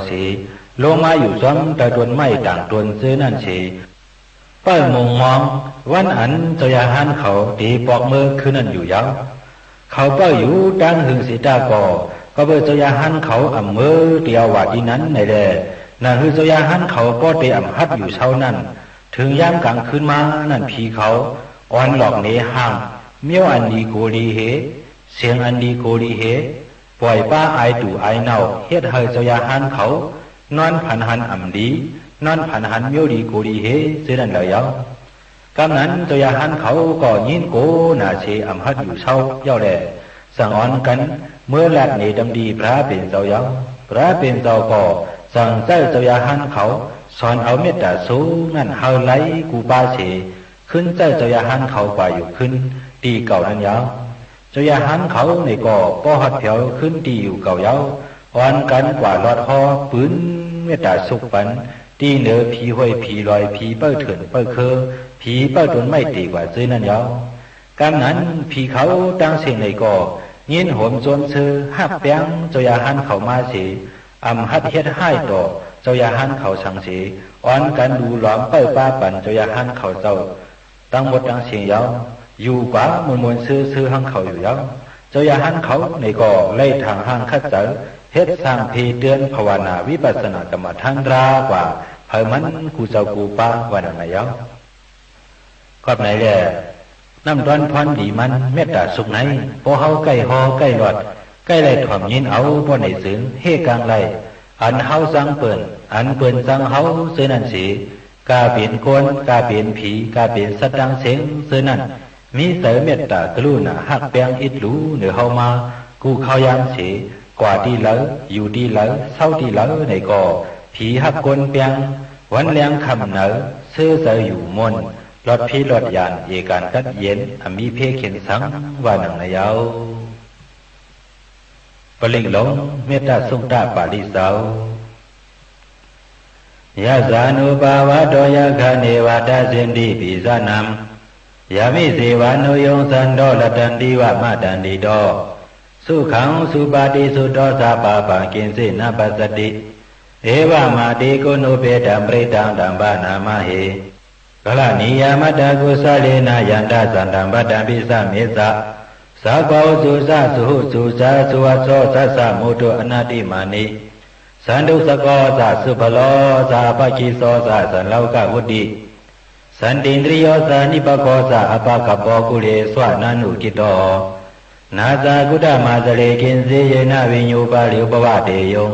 ဢၼ်ၸဝ်ႈရႁၢၼ်းၶဝ် တေပွၵ်ႈမိူဝ်းၶိုၼ်းၼၼ်ႉယူႇယဝ်ႉ။ ၶဝ်ပႂ်ႉယူႇတင်းႁိုင်သေတႃႉၵေႃႈ ၵွပ်ႈပိူဝ်ႈၸဝ်ႈရႁၢၼ်းၶဝ် ဢမ်ႇမိူဝ်းတႄႇဝႃႈတီႈၼၼ်ႈၼႆလႄႈ ၼင်ႇႁိုဝ်ၸဝ်ႈရႁၢၼ်းၶဝ် ပေႃးတေဢမ်ႇႁတ်းယူႇသဝ်းၼၼ်ႉ ထိုင်ယၢမ်းၵၢင်ၶိုၼ်းမႃးၼၼ်ႉ ၽီၶဝ် ဢွၼ်လွၵ်ႇၼႄႁၢင်ႈ မဵဝ်းဢၼ်လီၵူဝ်လီႁေ သဵင်ဢၼ်လီၵူဝ်လီႁေ ပွႆႇပႃးဢၢႆတူႇဢၢႆၼဝ်ႈ ႁဵတ်းႁႂ်ႈၸဝ်ႈရႁၢၼ်းၶဝ် ၼွၼ်းၽၼ်ႁၼ်ဢမ်ႇလီ ၼွၼ်းၽၼ်ႁၼ်မဵဝ်းလီၵူဝ်လီႁေ ၸိူဝ်းၼၼ်ႉလႄႈယဝ်ႉ။ ၵမ်းၼၼ်ႉ ၸဝ်ႈရႁၢၼ်းၶဝ်ၵေႃႈ ယိၼ်းၵူဝ်ၼႃႇသေ ဢမ်ႇႁတ်းယူႇသဝ်းယဝ်ႉလႄႈ ၸင်ႇဢွၼ်ၵၼ် မိူဝ်းလၢတ်ႈၼႄတမ်ႈတီႈ ၽြႃးပဵၼ်ၸဝ်ႈယဝ်ႉ။ พระผู้เป็นเจ้าก็สั่งใจ๊เจ้ายาฮันเขาสอนเอาเมตตาสุขนั้นหื้อไร้กู้ป๊าเส ขึ้นใจ๊เจ้ายาฮันเขากว่าอยู่ขึ้นตี้เก่านั้นยาว เจ้ายาฮันเขานี่ก็ป้อฮัดแผวขึ้นตี้อยู่เก่ายาว อ่อนกั๋นกว่าลอดฮอปืนเมตตาสุขปัน ตี้เหนือผีห้วยผีลอยผีเป้าเถินเป้าเคอ ผีเป้าต้นไม้เต๋กว่าจื้อนั้นยาว กำนั้นผีเขาตังเสี้ยงนี่ก็ ยินโหมจวนซื่อฮักแป้งเจ้ายาฮันเขามาเส อ่ำฮัดเฮ็ดฮ้ายต่อเจ้ายาฮันเขาสังเส อ่อนกั๋นดูหลอมเป้าป๊าปันเจ้ายาฮันเขาเจ้า ตังหมดตังเสี้ยงยาว อยู่กว่าม่วนๆ ซื่อๆ หั้งเขาอยู่ยาว เจ้ายาฮันเขานี่ก็ไล่ถางห้างขัดใจ๋ เฮ็ดสร้างเพเตือนภาวนาวิปัสสนากรรมฐานตรากว่า เผามันกู้เจ้ากู้ป๊าว่าดังนั้นยาว กอบไหนแล น้ำต้อนพรดีมันเมตตาสุขใน ป้อเฮาใก้ฮอใก้ลอด ใก้ไล่ถ่อมยินเอาป้อไหนเสิง เฮกังไล่ อันเฮาจังเปิ้น อันเปิ้นจังเฮาเสินั้นเส ก๋าเป๋นคน ก๋าเป๋นผี ก๋าเป๋นสัตว์ตังเสี้ยงเสินั้น มีใจ๋เมตตากรุณาฮักแป้งอิดหรูเหนือเฮามา กู้ข้าวยามเส กว่าตี้เหลอ อยู่ตี้เหลอ เซาตี้เหลอนี่ก็ ผีฮักคนแป้ง วันแลงค่ำเหนือ เซอใจ๋อยู่ม่วน ลอดผีลอดย่าน เอก๋านกัดเย็น อ่ำมีเพเข็ญสัง ว่าดังนั้นยาว ปริกหลง เมตตาสุขตปาริเจ้า Yassānubhāvato yakkhā neva dassenti pisāṇaṃ, yānīceva no yoṃsanto rakkhantīva mātandito, sukhaṃ supati sutto ca pāpaṃ kiñci na passati, evamādiguṇūpetaṃ parittaṃ taṃ bhaṇāma he. Karaṇīyamatthakusalena yantaṃ santaṃ padaṃ pisāmecca, sakkā ujū ca suhujū ca suvaco cassa mudu anatimānī, santussako ca subharo ca appakicco ca sallahukavutti, santindriyo ca nipako ca appagabbho kulesu ananugiddho, na ca khuddaṃ ācare kiñci yena viññū parippavuteyyo.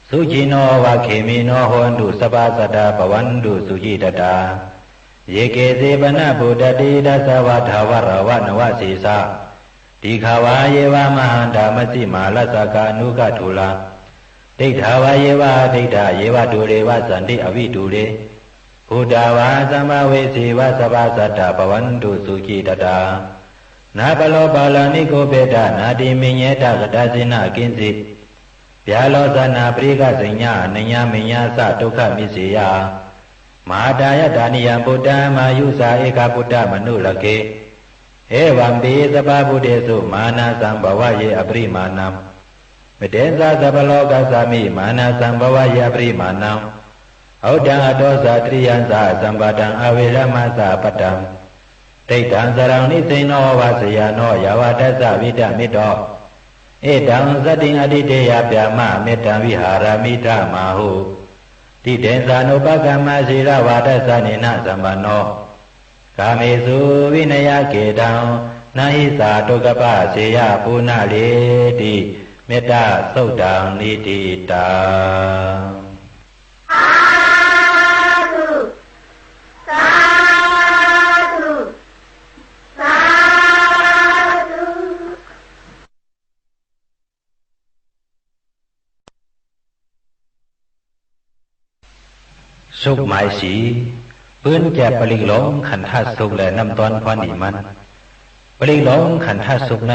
Sukhino vā khemino hontu sabbā sattā bhavantu sukhitattā. Ye keci pana pūtati tassa vā thāvarā vā anavasesā, dīghā vā ye vā mahantā majjhimā rassakā aṇukathūlā, diṭṭhā vā ye vā adiṭṭhā ye vā dūre vasanti avidūre, bhūtā vā sambhavesī vā sabbā sattā bhavantu sukhitattā. Na paro paraṃ nikubbetha nātimaññetha katthaci na kiñci, byārosanā parikkhāsaññā anāññamaññassa dukkhamiccheyya. Mahātāyataniyaṃ buddhaṃ māyusā ekaputtamanurakkhe, evampi sabbabhūtesu mānasaṃ bhāvaye aparimāṇaṃ. Mettañca sabbalokasmiṃ mānasaṃ bhāvaye aparimāṇaṃ, uddhaṃ adho ca tiriyañca asambādhaṃ averaṃ asapattaṃ. Tiṭṭhaṃ caraṃ nisinno vā sayāno yāva tassa vigatamiddho, etaṃ satiṃ adhiṭṭheyya brahmametaṃ vihāramidhamāhu. Diṭṭhañca anupagamma sīlavā dassanena sampanno, kāmesu vineyya gedhaṃ na hi jātu gabbhaseyya punaretīti. Mettā suttaṃ niṭṭhitaṃ. Sādhu, sādhu, sādhu. สุขหมายสี่ ปืนแกบปริกหลงขันธสุขและน้ำต้อนพรดีมัน ปริกหลงขันธสุขใน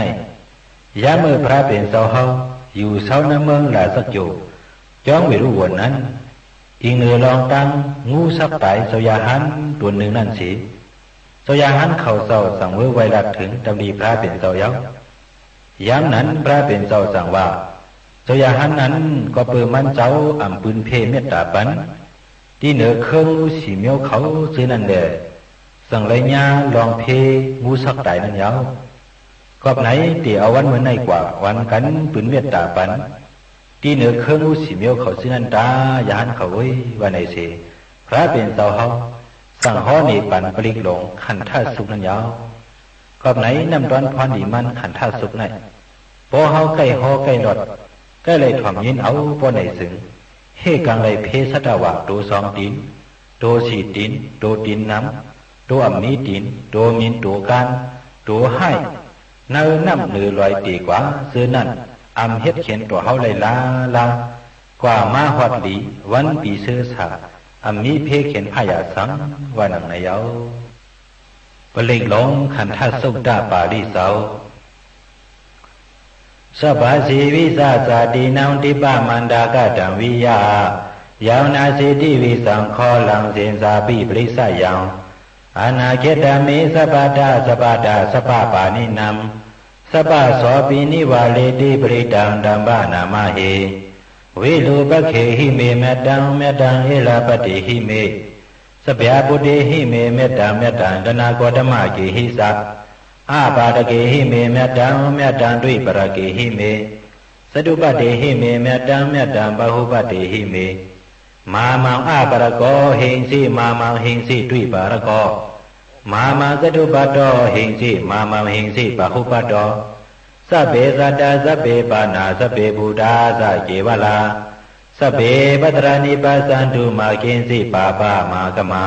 ยามเมื่อพระผู้เป็นเจ้าเฮาอยู่เซาณเมืองราชโย จ้องเวฬุวนนั้น อิงเหนือรองตั้งงูสักต๋ายเจ้ายาฮันตัวหนึ่งนั้นเส เจ้ายาฮันเขาเจ้าสั่งเว้อไวรัสถึงดำดีพระผู้เป็นเจ้าเย้า ยามนั้นพระผู้เป็นเจ้าสั่งว่า เจ้ายาฮันนั้นก็เปื้อมันเจ้าอ่ำปืนเพเมตตาปัน ตี้เหนือเครื่องงูสี่เมี้ยวเขาซื่อนั้นแล สั่งไล่ย่าลองเพงูสักต๋ายนั้นเย้า กอบไหนเต๋เอาวันเมื่อในกว่าอ่อนกั๋นปืนเมตตาปัน ตี้เหนือเครื่องงูสี่เมี้ยวเขาซื่อนั้นต๋า ยาฮันเขาเอ้ย ว่าไหนเส พระผู้เป็นเจ้าเฮา สั่งฮ้อเหน่ปันปริกหลงขันธสุขนั้นเย้า กอบไหนน้ำต้อนพรดีมันขันธสุขใน ป้อเฮาใก้ฮ้อใก้ลอด ใก้ไล่ถ่อมยินเอาป้อไหนเสิง เฮกังไล่เพสัตวะ โตสองตี๋น โตสี่ตี๋น โตตี๋นหนำ โตอ่ำมีตี๋น โตหมิ่น โตก๊าน โตฮ้าย ในน้ำเหนือลอยเต๋กว่าซื่อนั้น อ่ำเฮ็ดเข็ญตั๋วเฮาไล่ลาลา กว่ามาฮอดดีวันปีเสิรษะ อะมีเพเข็ญพยาสัง ว่าหนังในเยา ปริกหลงขันธสุตตะปาริเสา Sabbā sī vissā jātīnaṃ dibbamantagataṃ viyā, yaṃ nāseti vissaṃ ghoraṃ sesāpiparissayaṃ, anāgatame sabbadā sabbadā sabbapāṇinaṃ, sabbasopi nivāreti parittaṃ taṃ bhaṇāma he. Virūpakkhehi me mettaṃ, mettaṃ erāpathehi me, sabyāputtehi me mettaṃ, mettaṃ anāgatamaggīhi ca, apādakehi me mettaṃ, mettaṃ dvipādakehi me, sadupapadehi me mettaṃ, mettaṃ bahupādehi me. Mā maṃ aparādo hiṃsi, mā maṃ hiṃsi dvipārādo, mā maṃ sadupādo hiṃsi, mā maṃ hiṃsi bahupādo. Sabbe sattā sabbe pāṇā sabbe bhūtā ca kevalā, sabbe bhadrāni passantu mā kiñci pāpamāgamā.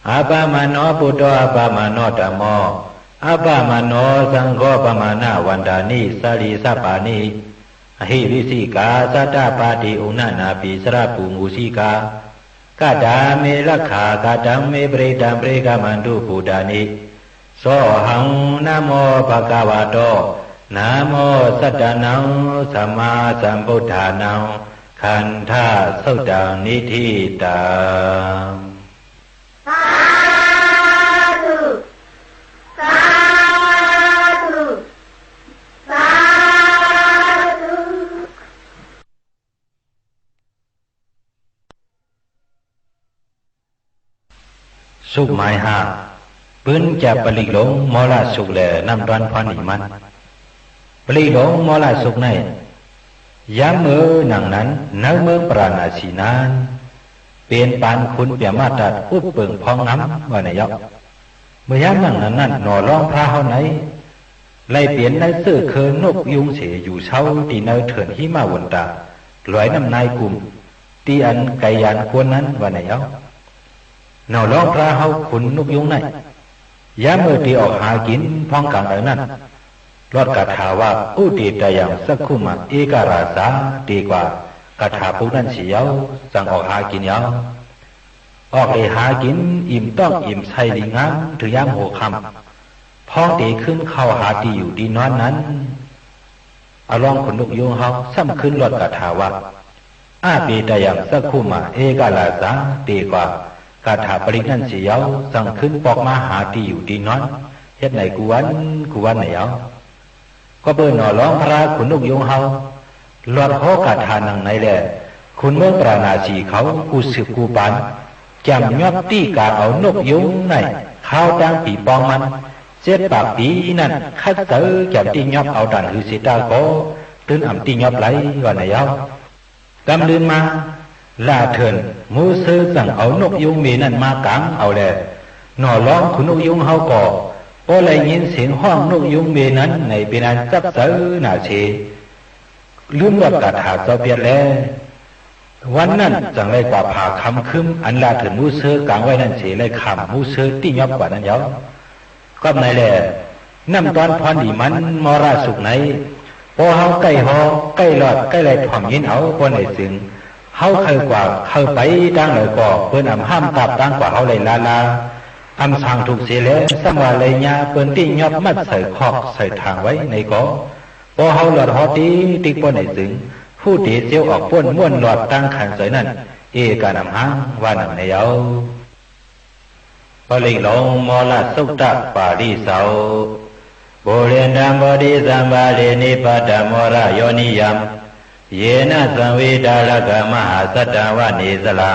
Appamāṇo buddho appamāṇo dhammo, appamāṇo saṅgho pamāṇavantāni sārīsapāni, ahi vicchikā satapadī uṇṇānābhī sarabū mūsikā. Katā me rakkhā katā me parittā, parikkhāmantu bhūtāni. Sohaṃ namo bhagavato, namo sattannaṃ sammāsambuddhānaṃ, khandhasuttaṃ niṭṭhitaṃ. Sādhu, sādhu, sādhu. သုတ် မၢႆႁႃႈ ပိုၼ်းၸပ်းပရိတ်ႈလူင် မေႃးလသုတ်လႄႈ ၼမ်ႉတွၼ်းၽွၼ်းလီမၼ်း။ ပရိတ်ႈလူင် မေႃးလသုတ်ၼႆႉ ယၢမ်းမိူဝ်ႈၼင်ႇၼၼ် ၼႂ်းမိူင်းပႃႇရႃႇၼသီႇၼၼ်ႉ ပဵၼ်ပၢၼ်ၶုၼ်ပျႃႇမတၢတ်ႈ ဢုပ်ႉပိူင်ႇၽွင်းငမ်း ဝႃႈၼႆယဝ်ႉ။ မိူဝ်ႈယၢမ်းၼင်ႇၼၼ်ၼၼ်ႉ ၼေႃႇလွင်းၽြႃးႁဝ်းၼႆႉ လႆႈပဵၼ်ၼႂ်းၸိူဝ်ႉၶိူဝ်းၼူၵ်ႉယုင်းသေ ယူႇသဝ်းတီႈၼႂ်းထိူၼ်ႇႁိမဝၼ်ႇတႃႇ လွႆၼမ်ႉၼၢႆးၵုမ်ႇ တီႈဢၼ်ၵႆယၢၼ်ၵူၼ်းၼၼ်ႉ ဝႃႈၼႆယဝ်ႉ။ ၼေႃႇလွင်းၽြႃးႁဝ်း ၶုၼ်ၼူၵ်ႉယုင်းၼႆႉ ယၢမ်းမိူဝ်ႈတေဢွၵ်ႇႁႃၵိၼ် ၽွင်းၵၢင်ၼႂ်ၼၼ်ႉ လွတ်ႈၵႃႇထႃႇဝႃႈ Udetayaṃ cakkhumā ekarājā တေၵႂႃႇ ၵႃႇထႃႇပုတ်ႈၼၼ်ႉသေယဝ်ႉ ၸင်ႇဢွၵ်ႇႁႃၵိၼ်ယဝ်ႉ။ ဢွၵ်ႇလႄႇႁႃၵိၼ် ဢိမ်ႇတွင်ႉဢိမ်ႇသႆႈလီငၢမ်း ထိုင်ယၢမ်းႁူဝ်ၶမ်ႈ ၽွင်းတေၶိုၼ်းၶဝ်ႈႁႃတီႈယူႇတီႈၼွၼ်းၼၼ်ႉ ဢလွင်းၶုၼ်ၼူၵ်ႉယုင်းႁဝ်း သမ်ႉၶိုၼ်းလွတ်ႈၵႃႇထႃႇဝႃႈ Apetayaṃ cakkhumā ekarājā တေၵႂႃႇ ၵႃႇထႃႇပရိတ်ႈၼၼ်ႉသေယဝ်ႉ ၸင်ႇၶိုၼ်းပွၵ်ႈမႃးႁႃတီႈယူႇတီႈၼွၼ်း ႁဵတ်းၼႆၵူႈဝၼ်းၵူႈဝၼ်းၼႆယဝ်ႉ။ ၵွပ်ႈပိူဝ်ႈၼေႃႇလွင်းၽြႃး ၶုၼ်ၼူၵ်ႉယုင်းႁဝ်း လွတ်ႈႁေႃးၵႃႇထႃႇၼင်ႇၼႆလႄႈ ၶုၼ်မိူင်းပႃႇရႃႇၼသီႇၶဝ် ၵူႈသိုပ်ႇၵူႈပၢၼ် ၵျၢမ်ႇၺွပ်းတီႉၵၢင်ဢဝ်ၼူၵ်ႉယုင်းၼႆႉ ၶၢဝ်းတၢင်းပီပွင်းမၼ်း ၸဵတ်းပၢၵ်ႇပီၼၼ်ႉ ၶတ်းၸႂ်ၵျၢမ်ႇတီႉၺွပ်းဢဝ်တၢၼ်ႇႁိုဝ်သေတႃႉၵေႃႈ တိုၼ်းဢမ်ႇတီႉၺွပ်းလႆႈ ဝႃႈၼႆယဝ်ႉ။ ၵမ်းလိုၼ်းမႃး လႃႇထိူၼ်ႇ မူးသိူဝ်း ၸင်ႇဢဝ်ၼူၵ်ႉယုင်းမႄႈၼၼ်ႉ မႃးၵၢင်ဢဝ်လႄႈ ၼေႃႇလွင်းၶုၼ်ၼူၵ်ႉယုင်းႁဝ်းၵေႃႈ ပေႃးလႆႈငိၼ်းသဵင်ႁွင်ႉၼူၵ်ႉယုင်းမႄႈၼၼ်ႉၼႆ ပဵၼ်ဢၼ်ၸပ်းၸႂ်ၼႃႇသေ လိုမ်းလွတ်ႈၵႃႇထႃႇၸဝ်ႈပႅတ်ႈလႄႈ ဝၼ်းၼၼ်ႉ ၸင်ႇလႆႈၵႂႃႇၽႃႇၶမ်ၶိုမ်း ဢၼ်လႃႇထိူၼ်ႇမူးသိူဝ်းၵၢင်ဝႆႉၼၼ်ႉသေ လႆႈၶၢမ်ႇမူးသိူဝ်း တီႉၺွပ်းၵႂႃႇၼၼ်ႉယဝ်ႉ။ ၵွပ်ႈၼႆလႄႈ ၼမ်ႉတွၼ်းၽွၼ်းလီမၼ်း မေႃးလသုတ်ႈၼႆႉ ပေႃးႁဝ်းၵႆႉႁေႃး ၵႆႉလွတ်ႈ ၵႆႉလႆႈထွမ်ႇငိၼ်းဢဝ် ပေႃးၼႆၸိုင် ႁဝ်းၶႂ်ႈၵႂႃႇ ၶႂ်ႈပႆတၢင်းလႂ်ၵေႃႈ ပိူၼ်ႈဢမ်ႇႁၢမ်ႈၵၢပ်ႈတၢင်းၵႂႃႇႁဝ်းလႆႈလႃးလႃး။ ဢမ်ႇသၢင်ႇထုၵ်ႇသေလႄႈ သမ်ႉဝႃႈလႆႈၺႃး ပိူၼ်ႈတီႉၺွပ်းမတ်ႉသႂ်ႇၶွၵ်ႈသႂ်ႇထၢင်ႇဝႆႉၼႆၵေႃႈ ပေႃးႁဝ်းလွတ်ႈႁေႃးတိၵ်းတိၵ်း ပေႃးၼႆၸိုင် ႁူႉတေၸဵဝ်းဢွၵ်ႇပူၼ်ႉ မူၼ်ႉလွတ်ႈတၢင်းၶၢၼ်ၸႂ်ၼၼ်ႉ ဢေႇၵႃႇၼမ်ႇႁင် ဝႃႈၼင်ႇၼႆယဝ်ႉ။ ပရိတ်ႈလူင် မေႃးလသုတ်ႈ တပႃႇရိသဝ်။ Purindam bodhisambhāre nibbatamaṅgalayoginiyam, yena saṃvittā rakkhamahāsaddhammanesadā,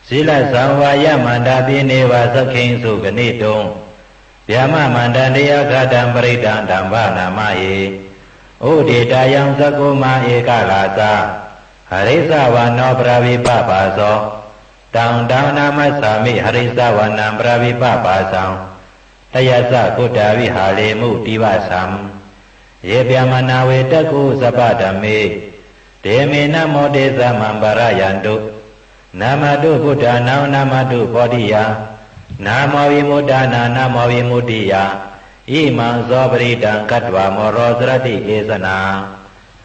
sīlassa vāyamantā bhikkhunīva sakkhiṃ sukhaṇitu, brahmamantandī akkhataṃ parittaṃ taṃ bhaṇāma he. Udetayaṃ cakkhumā ekarājā, harissavaṇṇo paṭhavippabhāso, taṃ taṃ namassāmi harissavaṇṇaṃ paṭhavippabhāsaṃ, tayajja guttā viharemu divasam. Ye brāhmaṇā vedagu sabbadhamme, te me namo tejā maṃ pālayantu. Namatthu buddhānaṃ namatthu bodhiyā, namo vimuttānaṃ namo vimuttiyā. Imaṃ so parittaṃ katvā moro carati desanā.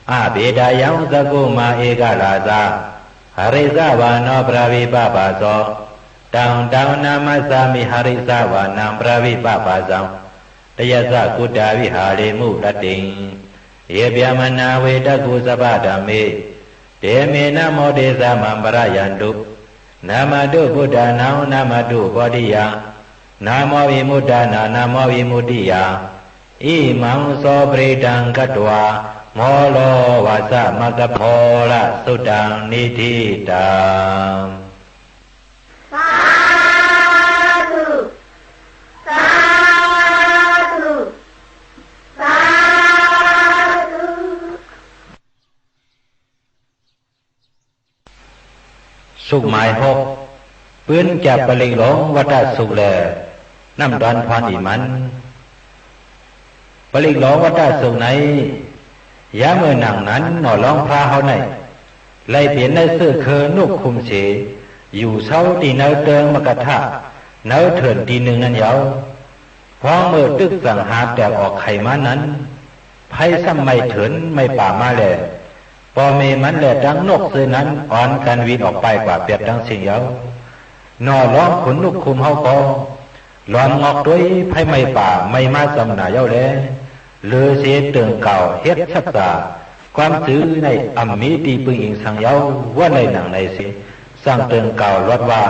Apetayaṃ cakkhumā ekarājā, harissavāno brāvipābhaso. Taṃ taṃ namassāmi harissavānaṃ brāvipābhasaṃ. Tayajja guttā viharemu rattiṃ, ye brāhmaṇā vedagu sabbadhamme, te me namo te saṃ maṃ pālayantu. Namatthu buddhānaṃ namatthu bodhiyā, namo vimuttānaṃ namo vimuttiyā. Imaṃ so parittaṃ katvā moro vāsamakappā, moro suttāṃ niṭṭhitaṃ. Sādhu, sādhu, sādhu. สุขหมายหก ปื๊นจับปริกหลงวัฏสุขแล น้ำดอนพรอีมัน ปริกหลงวัฏสุขใน ยามเมื่อหนังนั้นหน่อร้องพระเฮาใน ไล่เปลี่ยนในเสื้อเคอนุกคุมเส อยู่เช้าที่เนิเติงมกทะ เนิเถื่อนตีหนึ่งนั้นเยา พ้องเมื่อตึกสังหารแตกออกไขมานั้น ไพร่ซ้ำไม่เถินไม่ป่ามาแล ปอเมมันแลดังนกซื่อนั้น อ่อนกันวินออกไปกว่าเปียบดังสิ่งเยา หน่อร้องขนนุกคุมเฮาก็ หลอมงอกด้วยไพร่ไม่ป่าไม่มาสำหนาเยาแล หรือเสเติงเก่าเฮ็ดชัดสา ความจื้อในอ่ำมีตีปึงอิงสังเยา ว่าในหนังในเส สั่งเติงเก่าลอดว่า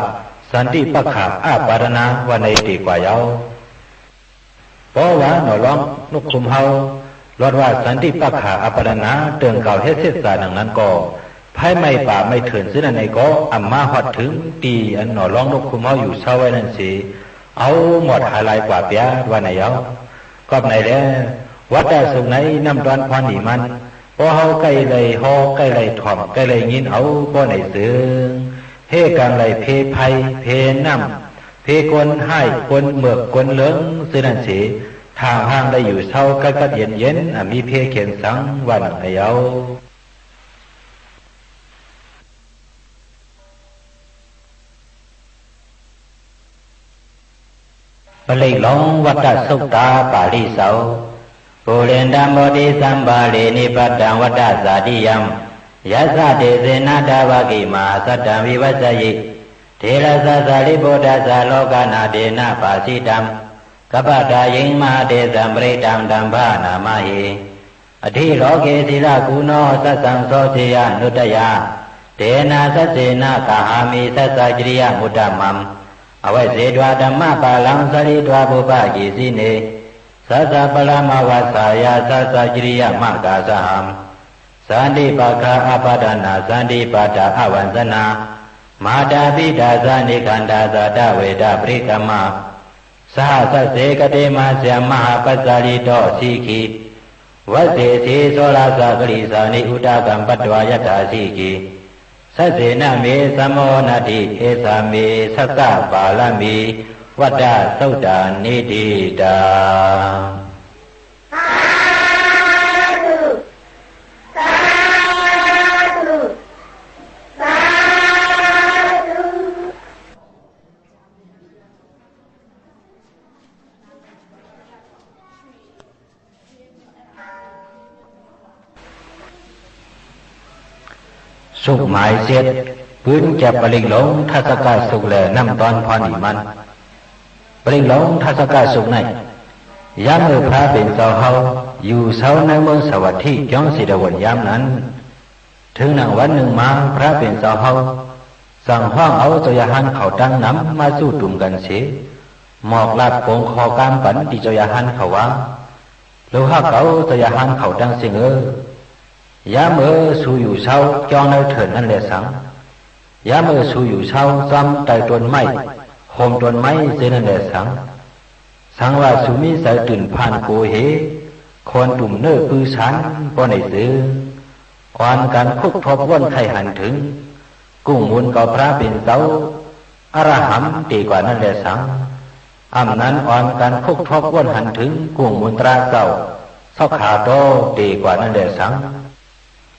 สันติปักขาอาปาทนา ว่าในตีกว่าเยา เพราะว่าหน่อร้องนกคุมเฮา ลอดว่าสันติปักขาอาปาทนา เติงเก่าเฮ็ดเสดสาหนังนั้นก็ ไพร่ไม่ป่าไม่เถินซื่อนั้นในก็ อ่ำมาฮอดถึงตีอันหน่อร้องนกคุมเฮาอยู่เช้าไว้นั้นเส เอาหมดหายลายกว่าเปียดว่าในเยา กอบในแล วัฏสุขในน้ำดอนพรอีมัน ปอเฮาใก้ไล่ฮอใก้ไล่ถ่อมใก้ไล่ยินเอา ปอในเสิง เฮกังไล่เพไพรเพน้ำ เพกวนไห้กวนเมือกกวนเหลิง ซื่อนั้นเส ทางห้างได้อยู่เช้ากัดกัดเย็นเย็น อ่ะมีเพเขียนสัง ว่าหนังในเยา ပရိတ်ႈလူင် ဝတ္တသုတ်ႉတာ ပါဠိၸဝ်ႈ။ Purindamodisambhave nippattaṃ vata jātiyaṃ, yassa tejena tāvaki mahāsatthaṃ vivassayī. Therassa sārīputtassa lokānathena bhāsitaṃ, kappatottaṃ mahātejaṃ parittaṃ taṃ paṇāma he. Atthi loke sīlaguṇo saccaṃ soceyyanuddayā, tena saccena kāhāmi saccakiriyamanuttamaṃ. Avajjitvā dhammapālaṃ saritvā pubbake sine, saccabalamavassāya saccakiriyamakāsahaṃ. Santi pakkhā apattanā santi pattā avañcanā, mātā pitā ca nikkhantā ca daveca paṭikkama. Saha sacce kate majjhe mahāpajjalito sikhī, vajjesi soḷasa karīsāni udakaṃ patvā yathā sikhī. Saccena me samo natthi, esā me saccapāramī, vata suttā niṭṭhitā. Sādhu, sādhu, sādhu. သုတ်ႈမၢႆၸဵတ်း ပိုၼ်းၸပ်းပရိၵ်ႈလူင် ထၢတ်ႈသၵသုတ်ႈလႄႈ ၼမ်ႉတွၼ်းၽွၼ်းလီမၼ်း။ ပရိၵ်ႈလူင် ထၢတ်ႈသၵသုတ်ႈၼႆႉ ယၢမ်းမိူဝ်ႈၽြႃးပဵၼ်ၸဝ်ႈႁဝ်း ယူႇသဝ်းၼႂ်းမိူင်းသႃႇဝတ်ႉထိ ၵျွင်းၸေႇတဝုၼ်ႇယၢမ်းၼၼ်ႉ ထိုင်ၼင်ႇဝၼ်းၼိုင်ႈမႃး ၽြႃးပဵၼ်ၸဝ်ႈႁဝ်း ၸင်ႇႁွင်ႉဢဝ်ၸဝ်ႈရႁၢၼ်းၶဝ်တင်းၼမ် မႃးၸုတုမ်ၵၼ်သေ မွၵ်ႇလၢတ်ႈပူင်ၶေႃႈၵႂၢမ်းပၼ် တီႈၸဝ်ႈရႁၢၼ်းၶဝ်ဝႃႈ၊ လုၵ်ႈႁၵ်ႉၵဝ် ၸဝ်ႈရႁၢၼ်းၶဝ်တင်းသဵင်ႈဢိူၺ်၊ ယၢမ်းမိူဝ်ႈသူယူႇသဝ်း ၵျွင်းၼႂ်းထိူၼ်ႇၼၼ်ႉလႄႈသင်၊ ယၢမ်းမိူဝ်ႈသူယူႇသဝ်း ၸွမ်းတႂ်ႈတူၼ်ႈမႆႉ ႁူမ်ႈတူၼ်ႈမႆႉၸိူဝ်းၼၼ်ႉလႄႈသင်၊ သင်ဝႃႈသူမီးၸႂ်တိုၼ်ႇၽၢၼ်ႇၵူဝ်ႁေ ၶူၼ်တုမ်ႇၼိူဝ်ႉပိုဝ်းသၢၼ် ပေႃးၼႆၸိုင် ဢွၼ်ၵၼ်ၶုၵ်းထူပ်းဝူၼ်ႉၶႆႈႁၼ်ထိုင် ၵုင်ႇမုၼ်ၵဝ်ၽြႃးပဵၼ်ၸဝ်ႈ ဢရႁမ်ႇ တေၵႂႃႇၼၼ်ႉလႄႈသင်၊ ဢမ်ႇၼၼ် ဢွၼ်ၵၼ်ၶုၵ်းထူပ်းဝူၼ်ႉႁၼ်ထိုင် ၵုင်ႇမုၼ်တြႃးၸဝ်ႈ သေႃးၶႃႇတေႃး တေၵႂႃႇၼၼ်ႉလႄႈသင်၊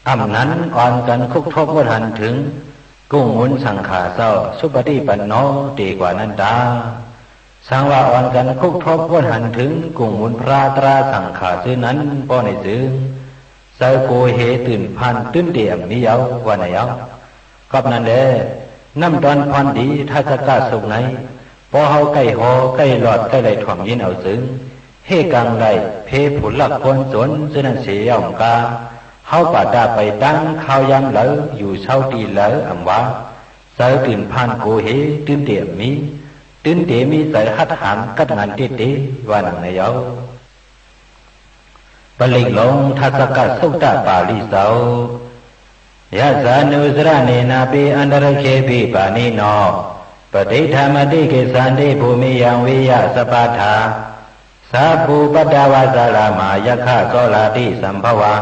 ဢမ်ႇၼၼ် ဢွၼ်ၵၼ်ၶုၵ်းထူပ်းဝူၼ်ႉႁၼ်ထိုင် ၵုင်ႇမုၼ်သင်ႇၶႃႇၸဝ်ႈ သုပတိပၼ်ႇၼေႃး တေၵႂႃႇၼၼ်ႉတႃႉ။ သင်ဝႃႈ ဢွၼ်ၵၼ်ၶုၵ်းထူပ်းဝူၼ်ႉႁၼ်ထိုင် ၵုင်ႇမုၼ်ၽြႃးတြႃးသင်ႇၶႃႇၸိူဝ်းၼၼ်ႉ ပေႃးၼႆၸိုင် ၸႂ်ၵူဝ်ႁေ တိုၼ်ႇၽၢၼ်ႇ တိုၼ်းတေဢမ်ႇမီးယဝ်ႉ ဝႃႈၼႆယဝ်ႉ။ ၵွပ်ႈၼၼ်လႄႈ ၼမ်ႉတွၼ်းၽွၼ်းလီ ထၸၵသုၵ်ႈၼႆႉ ပေႃးႁဝ်းၵႆႉႁေႃး ၵႆႉလွတ်ႈ ၵႆႉလႆႈထွမ်ႇငိၼ်းဢဝ်ၸိုင် ႁႄႉၵင်ႈလႆႈ ၽေးၽုၼ်လၵ်ႉၵူၼ်းၸူၼ် ၸိူဝ်းၼၼ်ႉသေယဝ်ႉၵႃႈ ႁဝ်းပႃႇတႃႉ ပႆတၢင်းၶၢဝ်းယၢမ်းလႂ် ယူႇသဝ်းတီႈလႂ် ဢမ်ႇဝႃႈ ၸႂ်တိုၼ်ႇၽၢၼ်ႇၵူဝ်ႁေ တိုၼ်းတေဢမ်ႇမီး၊ တိုၼ်းတေမီးၸႂ်ႁတ်းႁၢၼ် ၵတ်းငၢၼ်ႇတႄႉတႄႉ ဝႃႈၼင်ႇၼႆယဝ်ႉ။ ပရိၵ်ႈလူင် ထၸၵသုတ်တပႃႇလိၸဝ်ႈ။ Yassānussaraṇena pi antarikṣepi pāṇino, paṭiṭṭhāmadikissati bhūmiyaṃ viyasapādā. Sabbupaddavā salamā yakkhasolāti sambhavā,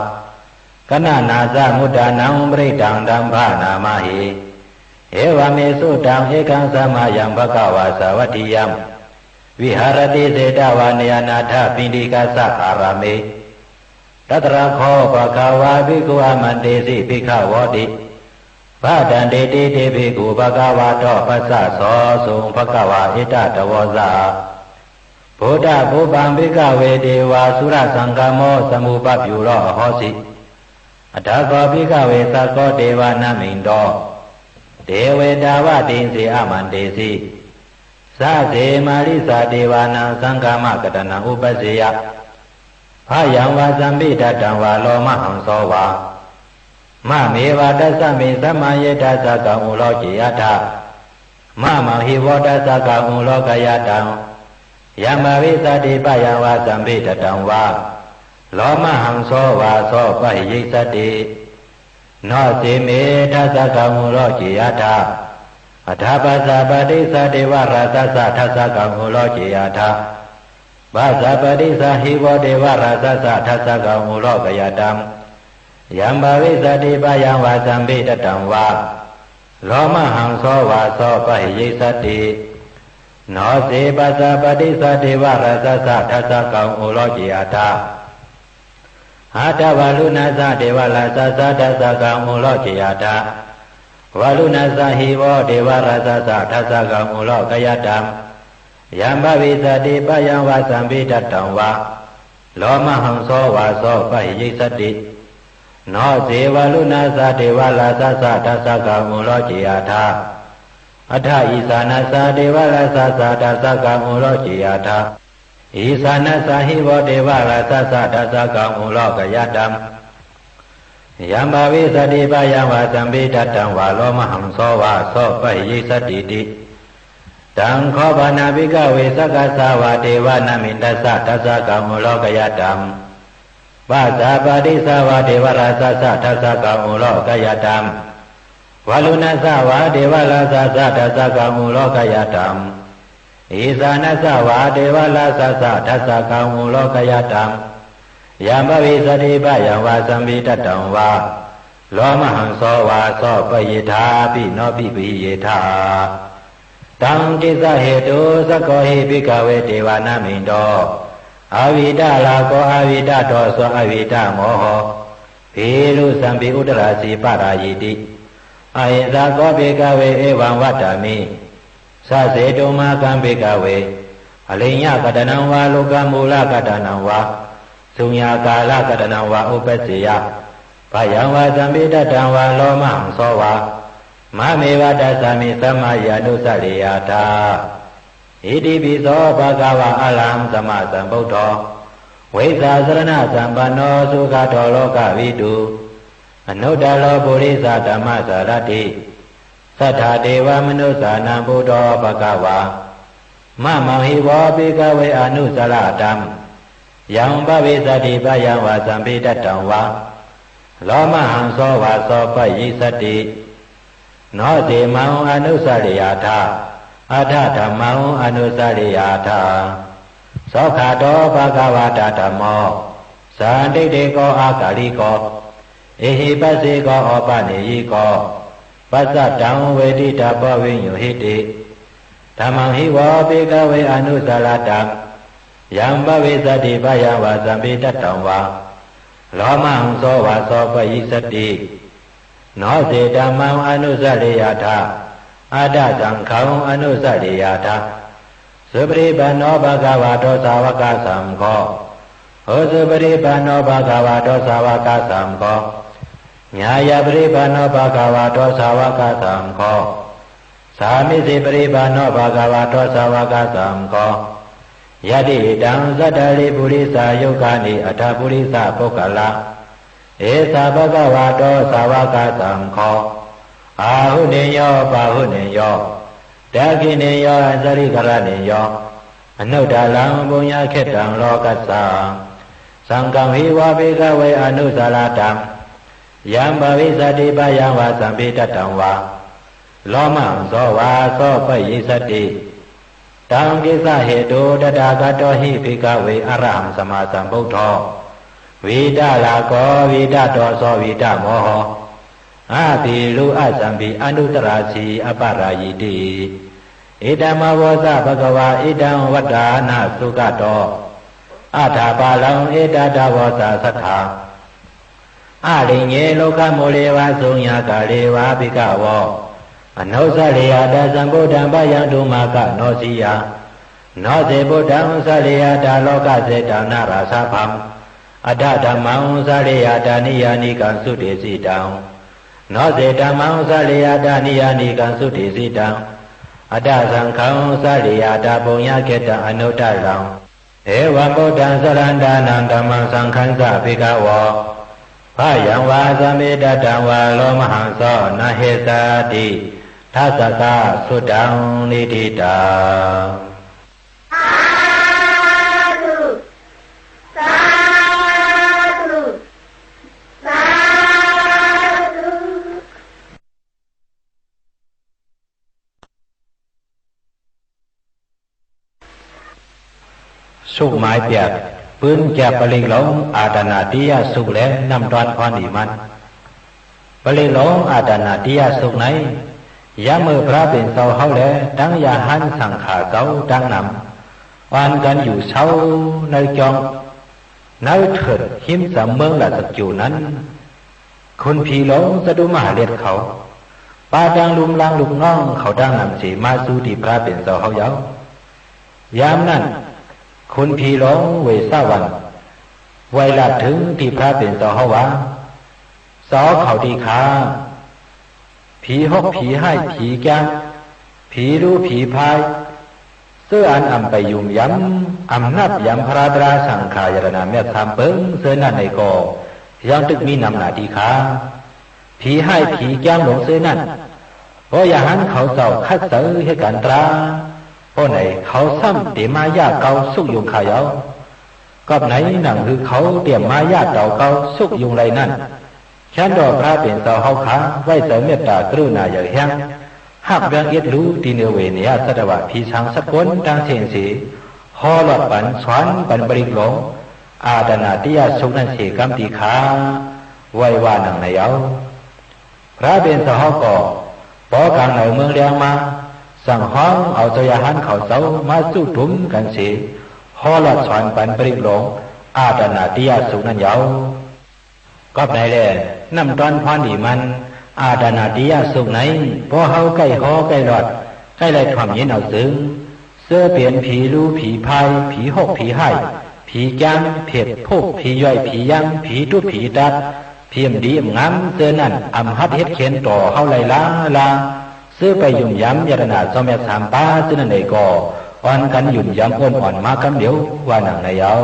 kaṇhānañca mudanaṃ parittaṃ taṃ bhaṇāma he. Evaṃ me sutaṃ. Ekaṃ samayaṃ bhagavā sāvatthiyaṃ viharati jetavane anāthapiṇḍikassa ārāme. Tatra kho bhagavā bhikkhū āmantesi bhikkhavoti. Bhadanteti te bhikkhū bhagavato paccassosuṃ. Bhagavā etadavoca. Buddhapubbaṃ bhikkhave devasurasaṅgamo samūpabyūro ahosi. Atha kho bhikkhave sakko devanāminto devetāvatthisi āmantesi. Sacce mārica devānaṃ saṅghamakaṭṭhanaṃ uppajjeyya bhayaṃ vā sambhītattaṃ vā lomahaṃso vā. Māmeva tasmiṃ samaye dassakaṃ uloke atha. Māmaṃ hi vo dassakaṃ ulokayattaṃ. Yaṃ bhavissati bhayaṃ vā sambhītattaṃ vā lomahaṃso vā so pahīyissati. No ce me dassakaṃ uloke atha. Atha passa paṭissa devarājassa dassakaṃ uloke atha. Passa paṭissa hi vo devarājassa dassakaṃ ulokayattaṃ. Yaṃ bhavissati bhayaṃ vā sambhītattaṃ vā lomahaṃso vā so pahīyissati. No ce passa paṭissa devarājassa dassakaṃ uloke atha. Atha varuṇassa devarājassa dassakaṃ uloke atha. Varuṇassa hi vo devarājassa dassakaṃ ulokayattaṃ. Yaṃ bhavissati bhayaṃ vā sambhītattaṃ vā lomahaṃso vā so pahīyissati. No ce varuṇassa devarājassa dassakaṃ uloke atha. Atha issānassa devarājassa dassakaṃ uloke atha. Issānassa hi vo devarājassa dassakaṃ ulokayattaṃ. Yaṃ bhavissati bhayaṃ vā sambhītattaṃ vā lomahaṃso vā so pahīyissatīti. Taṃ kho pana bhikkhave sakkassa vā devanāmintassa dassakaṃ ulokayattaṃ. Passa paṭissa vā devarājassa dassakaṃ ulokayattaṃ. Varuṇassa vā devarājassa dassakaṃ ulokayattaṃ. Issānassa vā devarājassa dassakaṃ ulokayattaṃ. Yaṃ bhavissati bhayaṃ vā sambhītattaṃ vā lomahaṃso vā so pahīyetthāpi no pahīyettha. Taṃ kissa hetu. Sakko hi bhikkhave devanāminto avittarāgo avittādoso avittamoho bhīrusampi uttarāsi pārāyīti. Ahesakopi bhikkhave evaṃ vadāmi. Saccetuṃ mahakkaṃ bhikkhave ariyaṃ kaṭṭhanaṃ vā lokamūlakaṭṭhanaṃ vā suññākārakaṭṭhanaṃ vā uppajjeyya bhayaṃ vā sambhītattaṃ vā lomahaṃso vā māmeva tasmiṃ samaye anussariyattha. Itipi so bhagavā arahaṃ sammāsambuddho vijjācaraṇasampanno sugato lokavidū anuttaro purisadammasārathi satthā devamanussānaṃ buddho bhagavā. Māmaṃ hi vo bhikkhave anussarathaṃ yaṃ bhavissati bhayaṃ vā sambhītattaṃ vā lomahaṃso vā so pahīyissati. No ce maṃ anussariyattha atha dhammaṃ anussariyattha. Sokkhāto bhagavatā dhammo sandiṭṭhiko akāliko ehipassiko opanayiko paccattaṃ veditabbo viññūhīti. Dhammaṃ hi vo bhikkhave anussaratthaṃ yaṃ bhavissati bhayaṃ vā sambhītattaṃ vā lomahaṃso vā so pahīyissati. No ce dhammaṃ anussariyattha atha saṅghaṃ anussariyattha. Supaṭipanno bhagavato sāvakasaṅgho Ujupaṭipanno bhagavato sāvakasaṅgho, ñāyapaṭipanno bhagavato sāvakasaṅgho, sāmīcipaṭipanno bhagavato sāvakasaṅgho, yadidaṃ cattāri purisayugāni aṭṭha purisapuggalā, esa bhagavato sāvakasaṅgho, āhuneyyo pāhuneyyo dakkhiṇeyyo añjalikaraṇīyo anuttaraṃ puññakkhettaṃ lokassāti. Saṅghaṃ hi vo bhikkhave anusarattaṃ, yaṃ bhavissati bhayaṃ vā sambhitattaṃ vā, lomahaṃso vā sopayissati. Taṃ kissa hetuṃ tathāgato hi bhikkhave arahaṃ sammāsambuddho, vītarāgo vītadoso vītamoho, abhirūḷhasambhi anuttarāsi aparājiti. Idamavoca bhagavā. Idaṃ vadāna sugato athaparaṃ. Etadavoca satthā āriye rukkhamūle vā suññakāre vā bhikkhavo, anusareyyattha sambuddhaṃ bhayaṃ dummakanosiyā. No ce buddhaṃ sareyyattha lokasetaṃ nārāsabhaṃ, atha dhammaṃ sareyyattha niyyānikaṃ sudesitaṃ. No ce dhammaṃ sareyyattha niyyānikaṃ sudesitaṃ, atha saṅghaṃ sareyyattha puññakkhettaṃ anuttaraṃ. Evaṃ buddhaṃ sarantānaṃ dhammaṃ saṅghañca bhikkhavo, bhayaṃ vā sambhitattaṃ vā lomahaṃso na hessati. Tassa ka suddaṃ niṭṭhitaṃ. Sādhu, sādhu, sādhu. သုກໝາຍແປດ ປືນແຈບປະລິກຫຼົງ ອາຕານາຕິຍະສຸກ ແລະ ນຳຕອນພອນດີມັນ. ປະລິກຫຼົງ ອາຕານາຕິຍະສຸກໃນ ຍາມມື້ພຣະເປັນເຈົ້າເຮົາ ແລະ ທັງຢາຫັນສັງຂາເຈົ້າ ຕັກນຳ ອ່ອນກັນຢູ່ເຊົາໃນຈອງ ໃນເທີດຮິມສຳເມືອງລາຊະກິວນັ້ນ ຄຸນຜີຫຼົງຈະຕຸມະຫາເລດເຂົາ ປະທັງລຸມລ້າງລູກນ້ອງເຂົາທັງນຳເສ ມາສູ່ທີ່ພຣະເປັນເຈົ້າເຮົາເຍົາ. ຍາມນັ້ນ ຄຸນຜີຫຼົງເວສາວັນ ໄຫວ້ລາດເຖິງທີ່ພຣະເປັນເຈົ້າເຮົາວ່າ ເຈົ້າເຂົາທີ່ຂ້າ ຜີຫົກ ຜີຮ້າຍ ຜີກຽມ ຜີລູ ຜີພາຍ ເຊິ່ງອັນອຳໄປຫຍຸ່ມຢຳ ອຳນັບຢຳພຣະຕຣາສັງຂາຍາຕະນາແມັດສາມເປິງ ເຊິ່ງນັ້ນໃນກໍ ຍັງຕຶກມີນຳໜາທີ່ຂ້າ. ຜີຮ້າຍ ຜີກຽມຫຼົງເຊິ່ງນັ້ນ ເພາະຢາຫັນເຂົາເຈົ້າຄັດເຊີເຮັດການຕຣາ ເພາະໃນເຂົາຊ້ຳເຕັມມາຍາເກົ່າສຸກຍຸງຂ້າເຍົາ. ກອບໃນໜັງຄືເຂົາເຕັມມາຍາເຕົາເກົ່າສຸກຍຸງໄລນັ້ນ ແຄ້ນຕໍ່ພຣະເປັນເຈົ້າເຮົາຂ້າ ໄວ້ໃຈເມດຕາກະລຸນາຢ່າງແຮງ ຮັກແວງເອັດຫຼູ ຕີເໜືອເວເນຍສັດຕະວະ ຜີສາງສັກກົນທັງເສນເສ ຂໍຫຼອດປັນສອນປັນປະລິກຫຼົງ ອາຕານາຕິຍະສຸກນັ້ນເສ ກຳຕີຂ້າ ໄວ້ວ່າໜັງໃນເອົາ. ພຣະເປັນເຈົ້າເຮົາກໍ ພໍກາງໃນເມືອງແລງມາ ສັ່ງຮ້ອງເອົາເຈົ້າຢາຫັນເຂົາເຈົ້າມາຈຸ້ມທຸມກັນເສ ຂໍຫຼອດສອນປັນປະລິກຫຼົງ ອາຕານາຕິຍະສຸກນັ້ນເຍົາ. ກອບໃນແລ ນຳຕອນພອນດີມັນ ອາຕານາຕິຍະສຸກໃນ ພວກເຮົາໃກ້ຮໍໃກ້ຫຼອດ ໃກ້ໄດ້ຖ້ອມຍິນເອົາເຊິ່ງ ເຊິ່ງເປັນຜີລູ ຜີພາຍ ຜີຫົກ ຜີຮ້າຍ ຜີກຽມ ເພັດ ພຸກ ຜີຍ່ອຍ ຜີຢາມ ຜີຕຸບ ຜີຕັດ ຜີອຳດີອຳງາມ ເຊິ່ງນັ້ນ ອຳຫັດເຮັດເຂັນຕໍ່ເຮົາໄລ່ລາລາ ເຊິ່ງໄປຫຍຸ່ມຢຳຍາຕະນາເຈົ້າແມັດສາມປາ ເຊິ່ງນັ້ນໃດກໍ ອ່ອນກັນຫຍຸ່ມຢຳອົນອ່ອນມາກຳດຽວ ວ່າໜັງໃນເອົາ.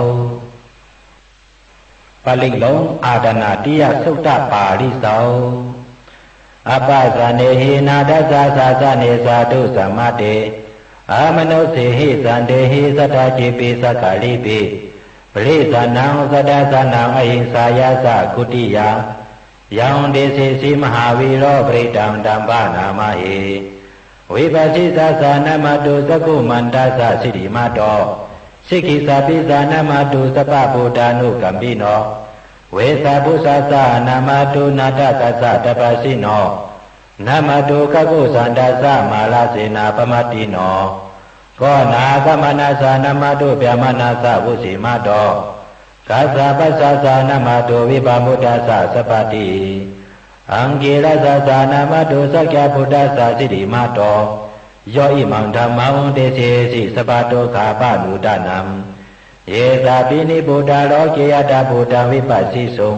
ປະລິກຫຼົງ ອາຕານາຕິຍະສຸກຕະປາລິເຊົາ. Appasannehi nātha sāsane sādhu samāte, amanussehi santehi sadā cipi sakkāripi, parisajjānaṃ sadā sānaṃ ahiṃsāya sakkhutiyā, yaṃ desesi mahāvīro parittaṃ taṃ paṇāmahe. Vipāsissa ca namatthu cakkhumantassa siddhimato, sikkhissāpi ca namatthu sabbabuddhānukampino, vessabhussa ca namatthu ñātakassa tapassino, namatthu kakkusandhassa mārasenappamaddino, konāgamanassa namatthu brāhmaṇassa vusīmato, kassapassa ca namatthu vippamuttassa sabbadhi, aṅgīrasassa namatthu sakyaputtassa siddhimato, yo imaṃ dhammaṃ desesi sabbadukkhāpanūdanaṃ, Ye sāpi nibbutā loke athābhūtaṃ vipassisuṃ,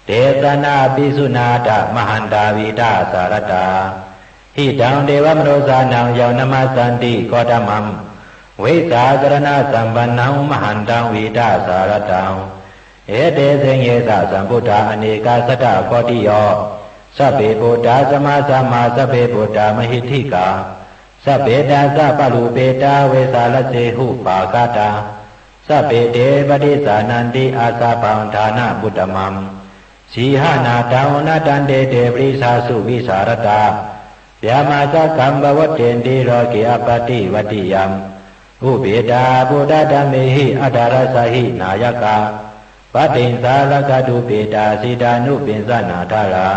tesaṃ na āpisuṇātha mahantā vītasāradā. Hitaṃ devamanussānaṃ yaṃ namassanti Gotamaṃ, vijjācaraṇasampannaṃ mahantaṃ vītasāradaṃ. Etesmiṃ esa sambuddhā anekasatakoṭiyo, sabbe buddhā sammāsambhuvā, sabbe buddhā mahiddhikā, sabbe dasapālupetā vesālasehupagatā, sabbe te paṭisājjenti asabhaṃ ṭhānamuttamaṃ. Sīhaṃ nāthaṃ natthante te parisāsu vīsāradā, brahmacakkaṃ pavattenti loke appaṭivattiyaṃ. Upetā buddhadhammehi atthaladdhā hi nāyakā, paṭiṃsarakātupetāsi tānubbesanādharā.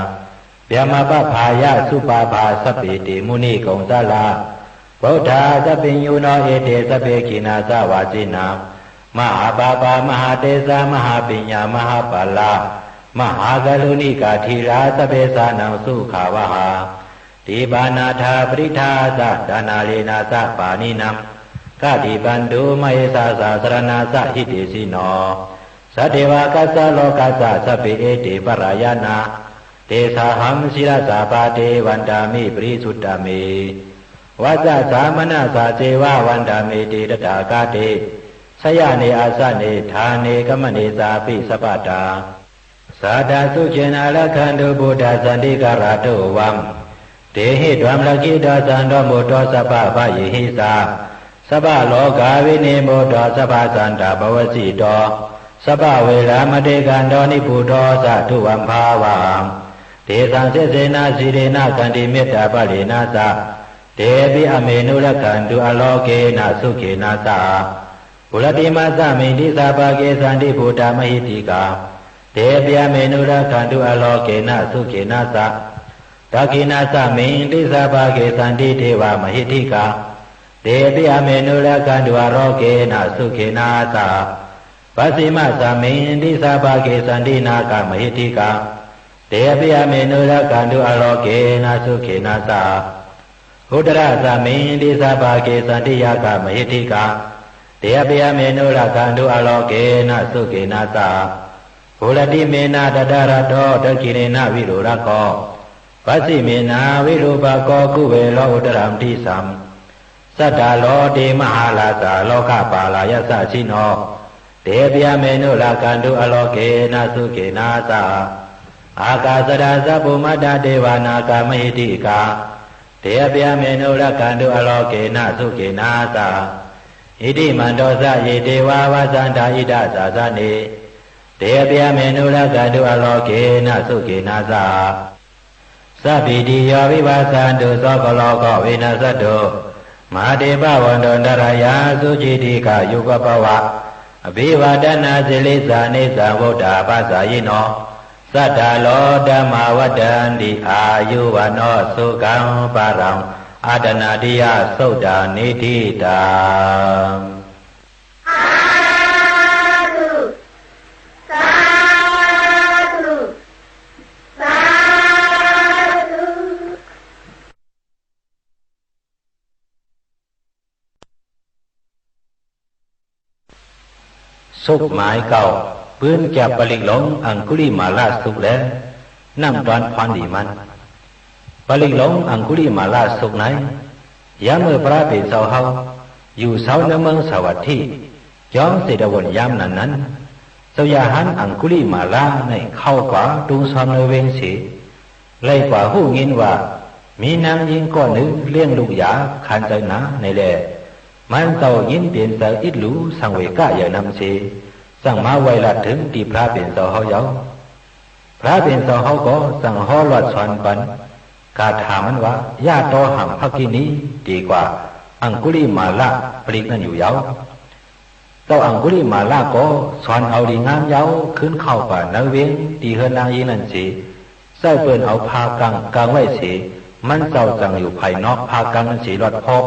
Brahmapābhāya supabhā sabbe te munikumsalā, buddhā sabbe ñūno ete sabbe khīṇāsavāsinā. Mahāpāpā mahātejā mahāpiññā mahāpala, mahākāruṇikā dhīrā sabbe jānaṃ sukhāvahā. Tiṇṇannātha pariṭṭhāya ca dānaṃ dena ca pāṇinaṃ, khattiṃ bandhuṃ mahesāya saraṇaṃ ca hitesino. Sadevakassa lokassa sabbe ete parāyanā, tesāhaṃ sirasā pāde vandāmi parisuddhā me. Vacasā manasā ceva vandāmete tathāgate, sayane āsane ṭhāne gamane cāpi sabbadā. Sadā sukhena rakkhantu buddhā santikarā tuvaṃ, dehitvā rakkhito santo buddho sabbabhayehi ca, sabbarogā vinimutto sabbasantāpavajjito, sabbaveramatikkanto nibbuto ca tuvaṃ bhavaṃ. Tesaṃ sesena sīlena khantimettābalena ca, tepi āmehi rakkhantu ārogena sukhena ca. Puratthimāsmiṃ disābhāge santi buddhā mahiddhikā, tepi āmehi rakkhantu ārogena sukhena ca. Dakkhiṇāsmiṃ disābhāge santi devā mahiddhikā, tepi āmehi rakkhantu ārogena sukhena ca. Pacchimāsmiṃ disābhāge santi nāgā mahiddhikā, tepi āmehi rakkhantu ārogena sukhena ca. Uttarāsmiṃ disābhāge santi yakkhā mahiddhikā, tepi āmehi rakkhantu ārogena sukhena ca. Puratthimena dhataraṭṭho, dakkhiṇena virūḷhako, pacchimena virūpakkho, kuvero uttaraṃ disaṃ. Cattāro te mahārājā lokapālā yasassino, tepi āmehi rakkhantu ārogena sukhena ca. Ākāsaṭṭhā ca bhummaṭṭhā devā nāgā mahiddhikā, tepi āmehi rakkhantu ārogena sukhena ca. Iddhimanto ca ye devā vasaṃ ṭhāhita sāsane, tepi āmehi rakkhantu ārogena sukhena ca. Sabbītiyo vivajjantu sabbarogo vinassatu, mā te bhavatvantarāyo sukhī dīghāyuko bhava. Abhivādanasīlissa niccaṃ vuḍḍhāpacāyino, cattāro dhammā vaḍḍhanti āyu vaṇṇo sukhaṃ balaṃ. Āṭānāṭiyasuttaṃ niṭṭhitaṃ. Sādhu, sādhu, sādhu. သုတ် မၢႆၵဝ်ႈ ပိုၼ်းၵႅပ်ႈပလိၵ်ႈလူင် ဢင်ႇၵုလိမႃႇလသုတ်ႈလႄႈ ၼမ်ႉတွၼ်းၽွၼ်းလီမၼ်း။ ပလိၵ်ႈလူင် ဢင်ႇၵုလိမႃႇလသုတ်ႈၼႆႉ ယၢမ်းမိူဝ်ႈၽြႃးပဵၼ်ၸဝ်ႈႁဝ်း ယူႇသဝ်းၼႂ်းမိူင်းသႃႇဝတ်ႉထိ ၵျွင်းၸေႇတဝုၼ်ႇ ယၢမ်းၼၼ်ႉၼၼ်ႉ ၸဝ်ႈရႁၢၼ်း ဢင်ႇၵုလိမႃႇလၼႆႉ ၶဝ်ႈၵႂႃႇတုင်းသွမ်းၼႂ်းဝဵင်းသေ လႆႈၵႂႃႇႁူႉငိၼ်းဝႃႈ မီးၼၢင်းယိင်းၵေႃႉၼိုင်ႈ လဵင်ႉလုၵ်ႈယႃႇ ၶၢၼ်ၸႂ်ၼႃႇၼႆလႄႈ မၼ်းၸဝ်ႈယိၼ်းပဵၼ်ၸႂ် ဢဵတ်းလူ သင်ႇဝေႇၵ ယႂ်ႇၼမ်သေ ၸင်ႇမႃးဝႆႈလၢတ်ႈထိုင် တီႈၽြႃးပဵၼ်ၸဝ်ႈႁဝ်းယဝ်ႉ။ ၽြႃးပဵၼ်ၸဝ်ႈႁဝ်းၵေႃႈ ၸင်ႇႁေႃးလွတ်ႈသွၼ်ပၼ် ၵႃႇထႃႇမၼ်းဝႃႈ ယတေႃးႁင်ႇ ၽၵ်ႉၵိၼီႇ တေၵႂႃႇ ဢင်ႇၵုလိမႃႇလ ပလိၵ်ႈၼၼ်ႉယူႇယဝ်ႉ။ ၸဝ်ႈဢင်ႇၵုလိမႃႇလၵေႃႈ သွၼ်ဢဝ်လီငၢမ်းယဝ်ႉ ၶိုၼ်းၶဝ်ႈၵႂႃႇၼႂ်းဝဵင်း တီႈႁိူၼ်းၼၢင်းယိင်းၼၼ်ႉသေ ၸႂ်ႉပိူၼ်ႈဢဝ်ၽႃႈၵင်ႈ ၵင်ႈဝႆႉသေ မၼ်းၸဝ်ႈၸင်ႇယူႇၽၢႆႇၼွၵ်ႈၽႃႈၵင်ႈၼၼ်ႉသေ လွတ်ႈၽေႃးပ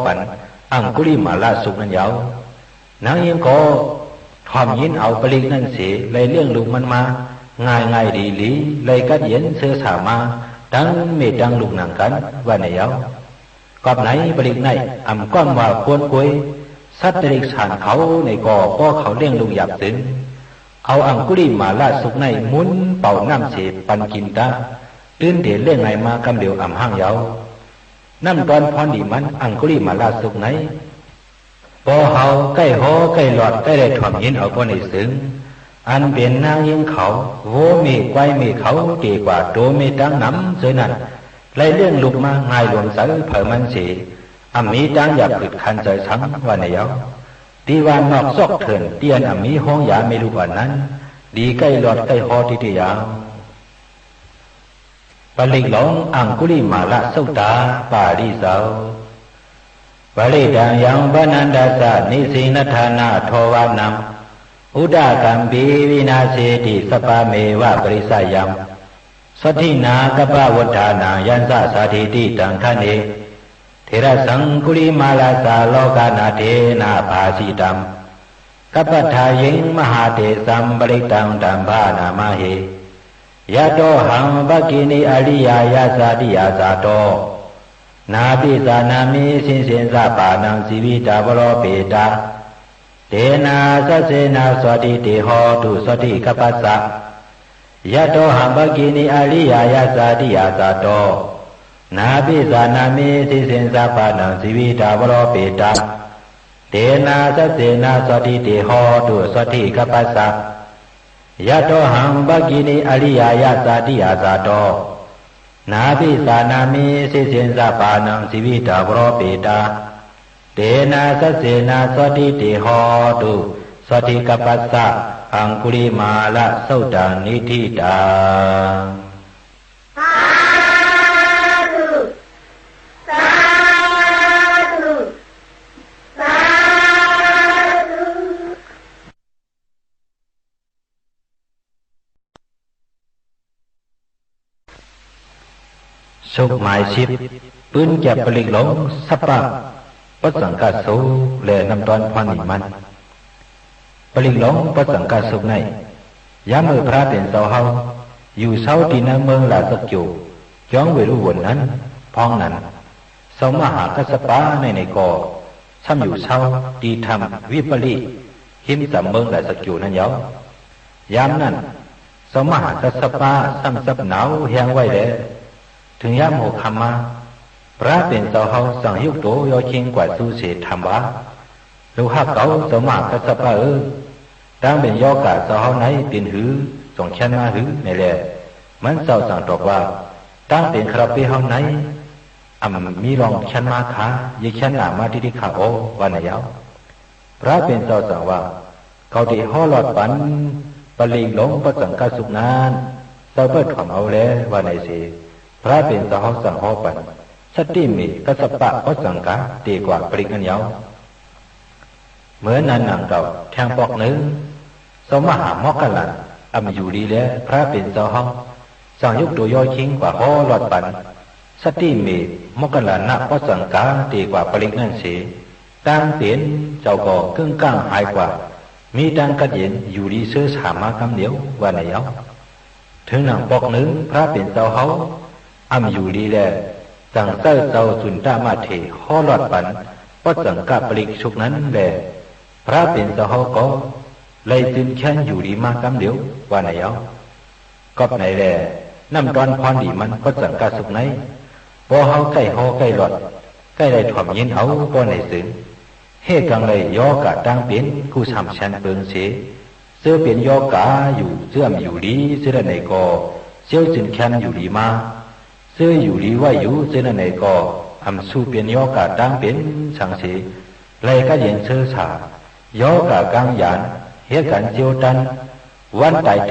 ၼ် ဢင်ႇၵုလိမႃႇလသုတ်ႈၼၼ်ႉယဝ်ႉ။ ၼၢင်းယိင်းၵေႃႈ ထွမ်ႇငိၼ်းဢဝ်ပလိၵ်ႈၼၼ်ႉသေ လႆႈလဵင်ႉလုၵ်ႈမၼ်းမႃး ငၢႆႈငၢႆႈလီလီ လႆႈၵတ်းယဵၼ်သိူဝ်းသႃႇမႃး တင်းမႄႈတင်းလုၵ်ႈၼင်ႇၵၼ် ဝႃႈၼႆယဝ်ႉ။ ၵွပ်ႈၼႆ ပလိၵ်ႈၼႆႉ ဢမ်ႇၵွမ်ႉဝႃႈၵူၼ်းၵူၺ်း သတ်းတိရိတ်ႉသၢၼ်ႇၶဝ်ၼႆႉၵေႃႈ ပေႃးၶဝ်လဵင်ႉလုၵ်ႈယၢပ်ႇၸိုင် ဢဝ်ဢင်ႇၵုလိမႃႇလသုတ်ႈၼႆႉ မုၼ်းပဝ်ႇၼမ်ႉသေ ပၼ်ၵိၼ်တႃႉ တိုၼ်းတေလဵင်ႉငၢႆႈမႃးၵမ်းလဵဝ် ဢမ်ႇႁၢင်ႉယဝ်ႉ။ ၼမ်ႉတွၼ်းၽွၼ်းလီမၼ်း ဢင်ႇၵုလိမႃႇလသုတ်ႈၼႆႉ ပေႃးႁဝ်းၵႆႉႁေႃးၵႆႉလွတ်ႈ ၵႆႉလႆႈထွမ်ႇငိၼ်းဢဝ်ပေႃးၼႆၸိုင် ဢၼ်ပဵၼ်ၼၢင်းယိင်းၶဝ် ဝူဝ်းမေးၵႂၢႆးမေးၶဝ် တေၵႂႃႇတူဝ်မေးတင်းၼမ်ၸိူဝ်းၼၼ်ႉ လႆႈလဵင်ႉလုၵ်ႈမႃး ငၢႆႈလူမ်ၸႂ်ၽႂ်မၼ်းသေ ဢမ်ႇမီးတၢင်းယၢပ်ႇၽိုတ်ႇၶၼ်ၸႂ်သင် ဝႃႈၼႆယဝ်ႉ။ တီႈဝၢၼ်ႈၼွၵ်ႈၸွၵ်းထိူၼ်ႇ တီႈဢၼ်ဢမ်ႇမီးႁူင်းယႃမႄႈလုၵ်ႈဢွၼ်ႇၼၼ်ႉ လီၵႆႉလွတ်ႈၵႆႉႁေႃးတီႈတႄႉယဝ်ႉ။ ပလိၵ်ႈလူင် ဢင်ႇၵုလိမႃႇလသုတ်ႈတႃႉ ပႃႇလိၸဝ်ႈ။ Parittaṃ yaṃ bhaṇantassa nisinnadānādhovanaṃ, udakaṃ pi vināseti sabbameva parissayaṃ. Saddhiṃ na kappavutthānaṃ, yaṃ sasādīti taṅkhaṇe. Therassaṃ aṅgulimālassa lokanathena bhāsitaṃ, kappatthāyiṃ mahātejaṃ, parittaṃ taṃ bhaṇāma he. Yatohaṃ bhagini ariyāya jātiyā jāto, nābhijānāmi sissiṃ sabbānaṃ jīvitā varopetā. Tenā saccena sotthi te hotu sottikappassa. Yatohaṃ bhagini ariyāya jātiyā jāto, nābhijānāmi sissiṃ sabbānaṃ jīvitā varopetā. Tenā saccena sotthi te hotu sottikappassa. Yatohaṃ bhagini ariyāya jātiyā jāto, nābhijānāmi sissiṃ sabbānaṃ jīvitā varopetā. Tenā saccena sotthi te hotu sottikappassa. Aṅgulimālasuttaṃ niṭṭhitaṃ. Sādhu, sādhu, sādhu. သုတ်ႈမၢႆသိပ်း ပိုၼ်းၵႅပ်ႈပလိၵ်ႈလူင် သပ်ႉပ ပၸ်ႉၸင်ႇၵသုတ်ႈ လႄႈ ၼမ်ႉတွၼ်းၽွၼ်းလီမၼ်း။ ပလိၵ်ႈလူင် ပၸ်ႉၸင်ႇၵသုတ်ႈၼႆႉ ယၢမ်းမိူဝ်ႈၽြႃးပဵၼ်ၸဝ်ႈႁဝ်း ယူႇသဝ်းတီႈၼႂ်းမိူင်းရႃႇၸၵျူဝ်ႇ ၵျွင်းဝေႇလုဝုၼ်ႇၼၼ်ႉ ၽွင်းၼၼ်ႉ ၸဝ်ႈမႁႃႇၵတ်ႉသပၼႆႉၼႆၵေႃႈ သမ်ႉယူႇသဝ်းတီႈထမ်ႈဝိပလိတ်ႉ ႁိမ်းၸမ်မိူင်းရႃႇၸၵျူဝ်ႇၼၼ်ႉယဝ်ႉ။ ယၢမ်းၼၼ်ႉ ၸဝ်ႈမႁႃႇၵတ်ႉသပ သမ်ႉၸပ်းၼၢဝ်ႁႅင်းဝႆႉလႄႈ ထိုင်ယၢမ်းႁူဝ်ၶမ်ႈမႃး ၽြႃးပဵၼ်ၸဝ်ႈႁဝ်း ၸင်ႇယုၵ်ႉတူဝ်ယေႃးၶိင်းၵႂႃႇၸူးသေ ထၢမ်ဝႃႈ လုၵ်ႈႁၵ်ႉၵဝ် ၸဝ်ႈမႁႃႇၵတ်ႉသပဢိူဝ်း၊ တၢင်းပဵၼ်ယေႃးၵႃႇၸဝ်ႈႁဝ်းၼႆႉ ပဵၼ်ႁိုဝ် ၸွင်ႇၶႅၼ်းမႃးႁိုဝ် ၼႆလႄႈ မၼ်းၸဝ်ႈၸင်ႇတွပ်ႇဝႃႈ တၢင်းပဵၼ်ၶႃႈႁဝ်းပေႉႁဝ်းၼႆႉ ဢမ်ႇမီးလွင်ႈၶႅၼ်းမႃးၶႃႈ၊ ယႃႇၶႅၼ်းၼႃႇမႃးတီႈၶႃႈဢေႃႈ ဝႃႈၼႆယဝ်ႉ။ ၽြႃးပဵၼ်ၸဝ်ႈၸင်ႇဝႃႈ ၵဝ်တေႁေႃးလွတ်ႈပၼ် ပလိၵ်ႈလူင် ပၸ်ႉၸင်ႇၵသုတ်ႈၼၼ်ႉ ၸဝ်ႈပႂ်ႉထွမ်ႇဢဝ်လႄႈ ဝႃႈၼႆသေ ၽြႃးပဵၼ်ၸဝ်ႈႁဝ်း ၸင်ႇႁေႃးပၼ် သတိမေႇ ၵတ်ႉသပ ပၸ်ႉၸင်ႇၵ တေၵႂႃႇပလိၵ်ႈၼၼ်ႉယဝ်ႉ။ မိူဝ်ႈၼၼ်ႉၼင်ႇၵဝ်ႇ ထႅင်ႈပွၵ်ႈၼိုင်ႈ ၸဝ်ႈမႁႃႇမွၵ်ႉၵလၢၼ်ႇ ဢမ်ႇယူႇလီလႄႈ ၽြႃးပဵၼ်ၸဝ်ႈႁဝ်း ၸင်ႇယုၵ်ႉတူဝ်ယေႃးၶိင်း ၵႂႃႇႁေႃးလွတ်ႈပၼ် သတိမေႇ မွၵ်ႉၵလၢၼ်ႇ ပၸ်ႉၸင်ႇၵ တေၵႂႃႇပလိၵ်ႈၼၼ်ႉသေ တၢင်းပဵၼ်ၸဝ်ႈၵေႃႈ ၵိုင်ႉၵၢင်ႉႁၢႆၵႂႃႇ မီးတၢင်းၵတ်းယဵၼ် ယူႇလီသိူဝ်းသႃႇမႃးၵမ်းလဵဝ် ဝႃႈၼႆယဝ်ႉ။ ထိုင်ၼင်ႇပွၵ်ႈၼိုင်ႈ ၽြႃးပဵၼ်ၸဝ်ႈႁဝ်း ဢမ်ႇယူႇလီလႄႈ ၸင်ႇၸႂ်ႉၸဝ်ႈၸုၼ်ႇတမထေႇ ႁေႃးလွတ်ႈပၼ် ပၸ်ႉၸင်ႇၵပလိၵ်ႈ သုတ်ႈၼၼ်ႉလႄႈ ၽြႃးပဵၼ်ၸဝ်ႈႁဝ်းၵေႃႈ လႆႈၸိုၼ်ႈၶႅၼ်းယူႇလီမႃးၵမ်းလဵဝ် ဝႃႈၼႆယဝ်ႉ။ ၵွပ်ႈၼႆလႄႈ ၼမ်ႉတွၼ်းၽွၼ်းလီမၼ်း ပၸ်ႉၸင်ႇၵသုတ်ႈၼႆႉ ပေႃးႁဝ်းၵႆႉႁေႃးၵႆႉလွတ်ႈ ၵႆႉလႆႈထွမ်ႇငိၼ်းဢဝ် ပေႃးၼႆၸိုင် ႁႄႉၵင်ႈလႆႈ ယေႃးၵႃႇတၢင်းပဵၼ် ၵူႈသၢမ်သႅၼ်းပိူင်သေ ၸိူဝ်းပဵၼ်ယေႃးၵႃႇယူႇ ၸိူဝ်းဢမ်ႇယူႇလီ ၸိူဝ်းၼၼ်ႉၼႆၵေႃႈ ၸဵဝ်းၸိုၼ်ႈၶႅၼ်းယူႇလီမႃး၊ ၸိူဝ်းယူႇလီဝႆႉယူႇ ၸိူဝ်းၼၼ်ႉၼႆၵေႃႈ ဢမ်ႇသူႈပဵၼ်ယေႃးၵႃႇတၢင်းပဵၼ်သင်သေ လႆႈၵတ်းယဵၼ်သိူဝ်းသႃႇ၊ ယေႃးၵႃႇၵၢင်းယၢၼ် ႁဵတ်းၵၢၼ်ၸဵဝ်းတၼ်း ဝၼ်းတၢႆထိုင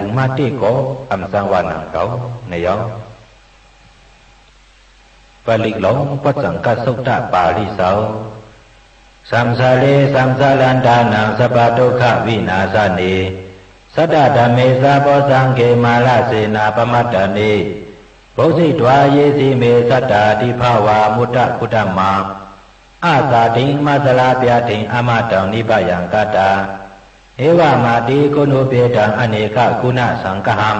်မႃးတႄႉၵေႃႈ ဢမ်ႇၸၢင်ႈဝႃႈၼင်ႇၵဝ်ႇ ၼႆယဝ်ႉ။ ပလိၵ်ႈလူင် ပၸ်ႉၸင်ႇၵသုတ်ႈတ ပႃႇလိၸဝ်ႈ။ Saṃsāre saṃsārantānaṃ sabbadukkhavināsāne, satthadhamme sāvakasaṅghe mārasenā pamaddane, bhūcitvā ye sīme sattā tībrā vā muttā kuṭamā, āsadiṃ mācalā byādhiṃ amataṃ nibbayaṃ kattā, evamādiguṇūpetaṃ anekaguṇasaṅgahaṃ,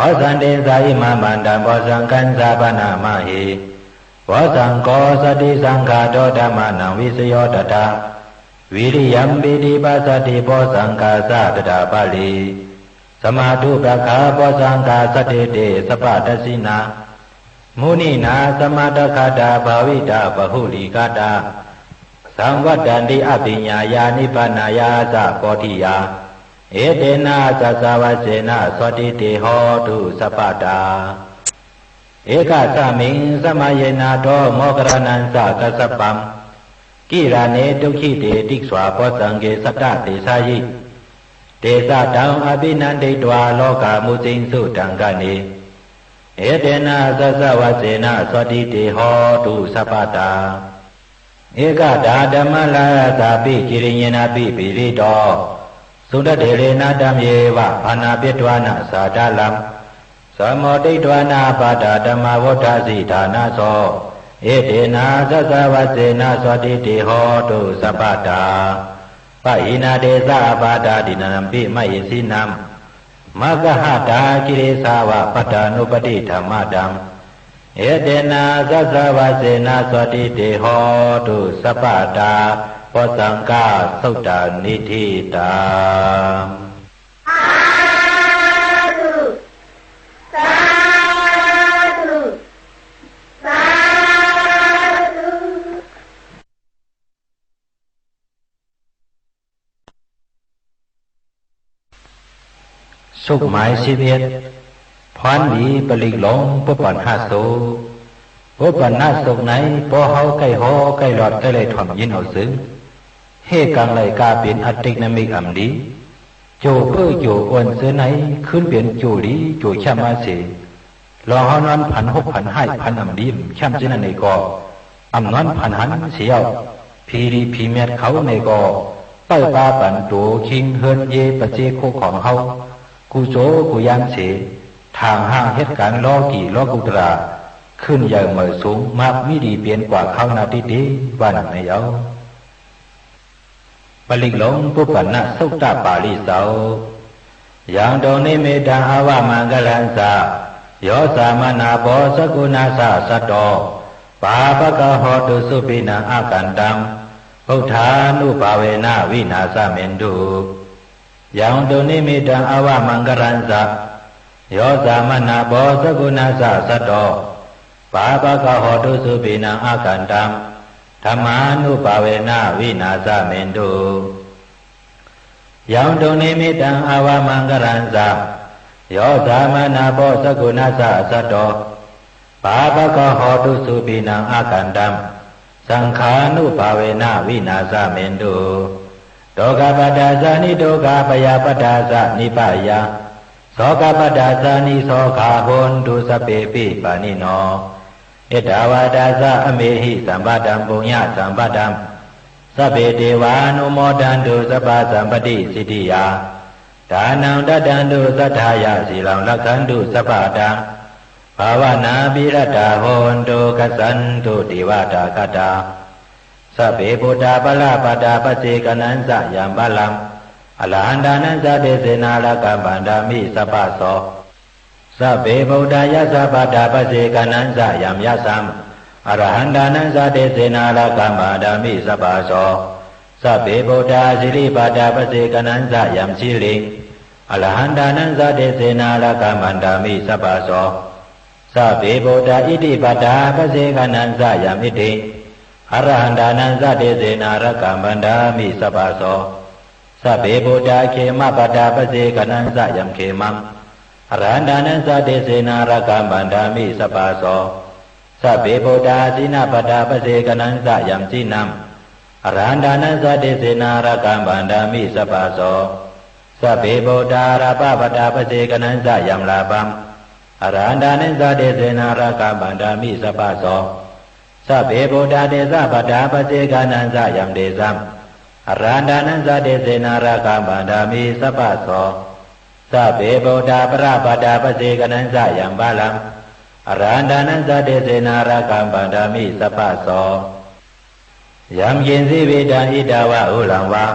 osantecca imaṃ mandaṃ bojjhaṅgañca bhaṇāma he. Bojjhaṅgo satisaṅkhāto dhammānaṃ vicayo tathā, Viriyampīti passaddhi bojjhaṅgā ca tathāpare, samādhupakkhabojjhaṅgā saṭṭhete sabbadassinā, muninā sammadakkhātā bhāvitā bahulīkatā, saṃvattanti abhiññāya nibbānāya ca bodhiyā. Etena saccavajjena sotthi te hotu sabbadā. Ekasmiṃ samaye nātho moggallānañca kassapaṃ, gilāne dukkhite disvā bojjhaṅge satta desayi, tesaṃ taṃ abhinanditvā rogā mucciṃsu taṅkhaṇe. Etena saccavajjena sotthi te hotu sabbadā. Ekadā dhammarājāpi giriyenapi pīḷito, sūraterena taṃ yeva bhaṇāpetvāna sādaraṃ, sammoditvāna ābādhā tamhā vuṭṭhāsi ṭhānaso. Etena saccavajjena sotthi te hotu sabbadā. Pahīnā te ca ābādhā tiṇṇannampi mahesinaṃ, maggāhatakilesāva pattānuppattidhammataṃ. Etena saccavajjena sotthi te hotu sabbadā. Bojjhaṅgā suttaṃ niṭṭhitaṃ. Sādhu, sādhu, sādhu. သုတ် မၢႆ သိပ်းဢဵတ်း ၽွၼ်းလီ ပလိၵ်ႈလူင် ပုပ်ႉပၼ်ႇႁသုတ်ႈ။ ပုပ်ႉပၼ်ႇႁသုတ်ႈၼႆႉ ပေႃးႁဝ်းၵႆႉႁေႃး ၵႆႉလွတ်ႈ ၵႆႉလႆႈထွမ်ႇငိၼ်းဢဝ်ၸိုင် ႁႄႉၵင်ႈလႆႈၵႃႈပဵၼ် ဢတိၵ်ႈၼမိၵ်ႈဢမ်ႇလီ ၸူဝ်ႈၽိူဝ်ႇၸူဝ်ႈဢူၼ်ႈၸိူဝ်းၼႆႉ ၶိုၼ်းပဵၼ်ၸူဝ်ႈလီ ၸူဝ်ႈၶျၢမ်းမႃးသေ လွင်ႈႁဝ်းၼွၼ်းၽၼ် ႁူပ်ႉၽၼ်ႁၢႆႉ ၽၼ်ဢမ်ႇလီ ဢမ်ႇၶျၢမ်းၸိူဝ်းၼၼ်ႉၼႆၵေႃႈ ဢမ်ႇၼွၼ်းၽၼ်ႁၼ်သေယဝ်ႉ ၽီလီၽီမျၢတ်ႈၶဝ်ၼႆၵေႃႈ ပႂ်ႉပႃးပၼ် တူဝ်ၶိင်းႁိူၼ်းယေး ပၸေးၶူဝ်းၶွင်ႁဝ်း ၵူႈၸူဝ်ႈၵူႈယၢမ်းသေ ထၢင်ႇႁၢင်ႈႁဵတ်းၵၢၼ် လေႃးၵီႇလေႃးၵုတ်ႉတရႃႇ ၶိုၼ်ႈယႂ်ႇမႂ်ႇသုင် မၢၵ်ႈမီးလီပဵၼ်ၵႂႃႇ ၶၢဝ်းၼႃႈတႄႉတႄႉ ဝႃႈၼင်ႇၼႆယဝ်ႉ။ ပလိၵ်ႈလူင် ပုပ်ႉပၼ်ႇၼသုတ်ႉတ ပႃႇလိၸဝ်ႈ။ Yaṃ dunnimittaṃ avamaṅgalañca, yo cāmanāpo sakuṇassa saddo, pāpaggaho dussupinaṃ akantaṃ, buddhānubhāvena vināsamentu. Yaṃ dunnimittaṃ avamaṅgalañca, yo cāmanāpo sakuṇassa saddo, pāpaggaho dussupinaṃ akantaṃ, dhammānubhāvena vināsamentu. Yaṃ dunnimittaṃ avamaṅgalañca, yo cāmanāpo sakuṇassa saddo, pāpaggaho dussupinaṃ akantaṃ, saṅghānubhāvena vināsamentu. Dukkhappattā ca niddukkhā, bhayappattā ca nibbhayā, sokappattā ca nissokā, hontu sabbepi pāṇino. Ettāvatā ca amhehi, sambhataṃ puññasampadaṃ, sabbe devānumodantu, sabbasampattisiddhiyā. Dānaṃ dadantu saddhāya, sīlaṃ rakkhantu sabbadā, bhāvanābhiratā hontu, gacchantu devatāgatā. Sabbe buddhā balappattā, paccekānañca yaṃ balaṃ, arahantānañca tejena, rakkhaṃ bandhāmi sabbaso. Sabbe buddhā yasappattā, paccekānañca yaṃ yasaṃ, arahantānañca tejena, rakkhaṃ bandhāmi sabbaso. Sabbe buddhā siripattā, paccekānañca yaṃ siriṃ, arahantānañca tejena, rakkhaṃ bandhāmi sabbaso. Sabbe buddhā iddhipattā, paccekānañca yaṃ iddhiṃ, arahantānañca tejena, rakkhaṃ bandhāmi sabbaso. Sabbe buddhā khemapattā, paccekānañca yaṃ khemaṃ, arahantānañca tejena, rakkhaṃ bandhāmi sabbaso. Sabbe buddhā jinapattā, paccekānañca yaṃ jinaṃ, arahantānañca tejena, rakkhaṃ bandhāmi sabbaso. Sabbe buddhā ālāpapattā, paccekānañca yaṃ ālāpaṃ, arahantānañca tejena, rakkhaṃ bandhāmi sabbaso. Sabbe buddhā tesapattā, paccekānañca yaṃ tesaṃ, arahantānañca tejena, rakkhaṃ bandhāmi sabbaso. Sabbe buddhā balappattā, paccekānañca yaṃ balaṃ, arahantānañca tejena, rakkhaṃ bandhāmi sabbaso. Yaṃ kiñci vittaṃ idha vā huraṃ vā,